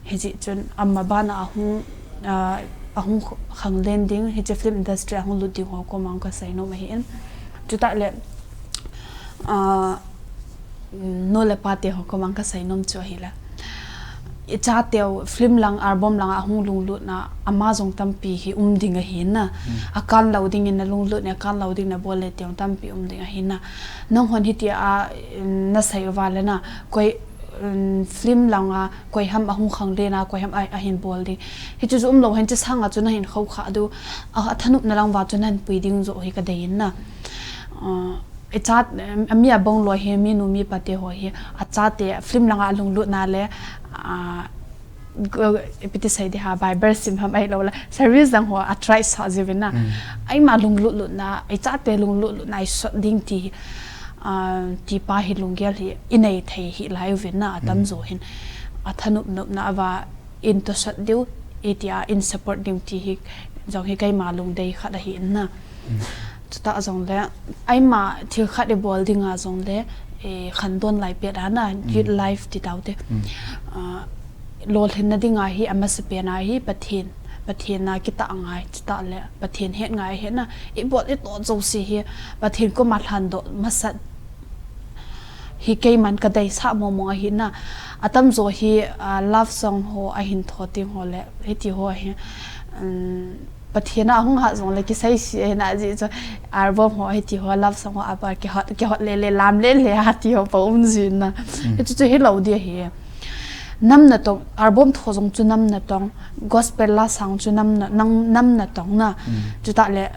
hiti chun ama bana ahung, ah, ahung khanglen ding, hiche film industry ahung lut ding ho koma ka seinom ahin. Chutah le, ah, nu le pa te ho koma ka seinom chu ahile. I chateu film lang, album lang a hung lunglut na, ama jong tampi hi um ding ahin na. Akan lou ding in na lunglut na, akan lou ding na bol le teu tampi um ding ahin na. Nanghon hitia, mm, na sei uva le na, koi, mm, film lang a, koi ham ahung khanglen a, koi ham a, ahin bol ding. Hichu chu um lou hen, hiche sanga chu nahin khoukhah diu, a, athanop na lang uva chu nahin pui ding joh hi ka dei in na. Ah, I chat, em, ami abang loi hi, minu mipa te ho hi, achate film langa alunglut na le, ah, go, ipi ti sei di ham, Bible sim ham ahilou le, service dang ho a try sah jiuvin na. Eima lunglut lut na, i chate lunglut lut na i sot ding ti, ah, ti pa hi lunggel hi i nei thei hih lai uvin na, atamjo hin. Athanop nop na uva, in tosot diu, itia in support diu ti hi, jong hi keima lungdei khat ahi in na. Chutah jong le, eima thil khat i bol dinga jong le, eh, khandon lai pet a na, youth life ti tau te. Ah, lolhinna dinga hi, amasa pen a hi, Pathen, Pathen a kitah ngai, chutah le, Pathen het ngai ahi na, i bol i toh jouse hi, Pathen koma lhandoh masat hi keiman ka deisah mong mong ahi na. Atamjo hi, ah, love song ho ahin tho ting ho le, hiti ho hi, um, Pathen a hung hat jong le kisei si ahi na, ajeh chu album ho hiti ho love song ho a pa kihot, kihot le le, lam le le a ti ho pa um jin na. Hichu chu hilou di ahi. Nam natong, album tho jong chu nam natong, gospel la sang chu nam na, nam, nam natong na. Chutah le,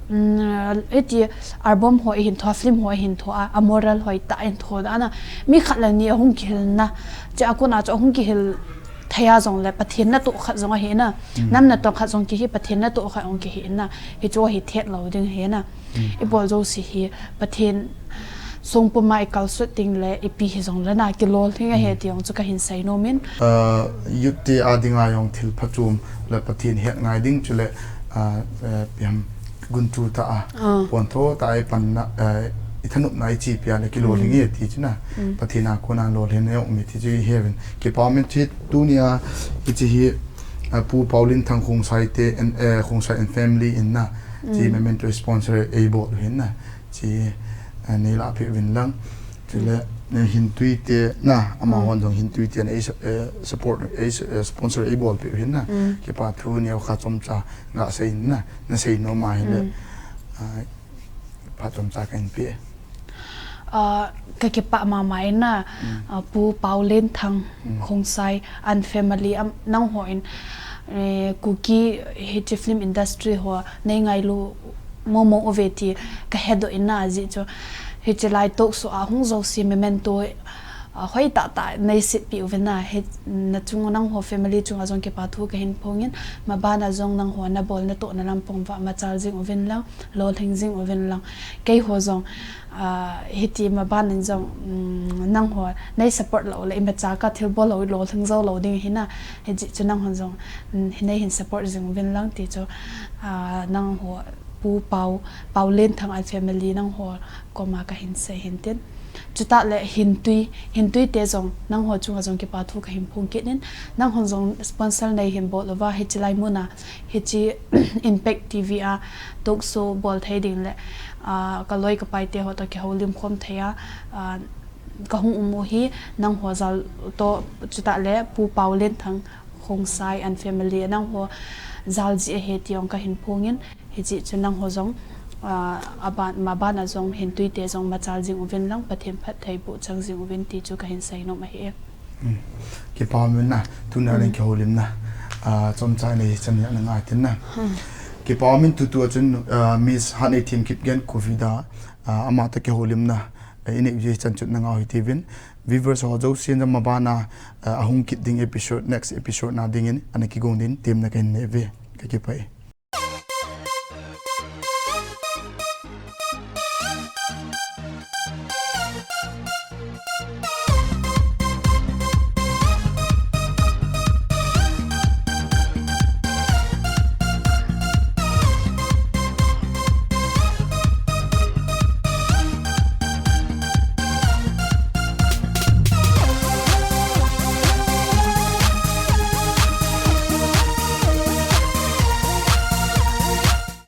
um, iti album ho i hin tho a, film ho i hin tho a, a moral ho i tah in tho da na. Mi khat le ni ahung kihil na. Che a kona chu ahung kihil thei a jong le Pathen natoh khat jong ahi na. Nam natong khat jong kihi, Pathen natoh khat jong kihi na. Hichu hi thet lou ding ahi na. I bol jouse hi Pathen songpum a i kalsut ding le ipi hi jong le na kilolhing ahi ti jong chu ka hin sei nom in. Ah, youth te a dinga jong thil phachom le Pathen het ngai ding chule, ah, eh, ipi ham gunchu tah a, pontho tah a i pan na, eh, i thanop na i chepi a le kilolhing e ti chu na. Pathen a kona lolhin e um e ti chu i he uvin. Kipa um in, hiche tunia hiche hi, ah, Pu Paolenthang Khongsai te and, eh, Khongsai and family in na. Hiche memento sponsor ei bol u hin na. Hiche, eh, nei lah peh uvin lang. Chule, eh, Hintui te na, amahon jong Hintui te na ei su-, eh, support, ei su-, eh, sponsor ei bol peh u hin na. Kipa thu neokhat chomcha ga sei in na, na sei nom a hile. Ah, phat chomcha ka hin pe. Ah, ka kipah mama in na, ah, Pu Paolenthang Khongsai and family, am, nangho in, eh, Kuki hiche film industry ho nei ngailu mong mong uve ti ka hedoh in na, ajeh chu hiche lai talk show a hung jouse memento Hoitah tah neisetpi uvin na, nachung nangho family chunga jong kipa thu kahin phongin, mabana jong nangho nabol natohna lampang uva machal jing uvin lang, lolhing jing uvin lang. Keiho jong hiti maban in jong nangho nei support lou le imacha kathilbol lou, lolhing jou lou ding ahi na. Hijeh chun nangho jong hinei hin support jing uvin lang ti chu nangho Pu Pau, Pau Lenthang and family nangho koma kahin sei hin tin. Chutah le Hintui, Hintui te jong nangho chunga jong kipa thu kahin phong kit in, nangho jong sponsor neihin bol uva hiche lai muna, hiche Impact TV a talk show bol thei ding le kaloi kapai teho toh kihoulim khom thei a kahung um u hi nangho jal toh, chutah le Pu Pau Lenthang Khongsai and family nangho jal jeh ahi ti jong kahin phongin, hijeh chun nangho jong aban, mabana jong Hintui te jong machal jing uvin lang, Pathen phattheiboh chang jing uvin ti chu kahin seinom ahi e. Kipa umin na, tuna ding kihoulimna chomcha nei hichan hi ana ngai tin na. Kipa umin tutua chun Miss Hatneithem Kipgen Covid a amatoh kihoulimna inei u hichan chun ana ngah u hitiuvin, viewers ho jousen jong mabana ahung kit ding episode, next episode na dingin ana kigong din temna kahin nei uve. Kakipah e.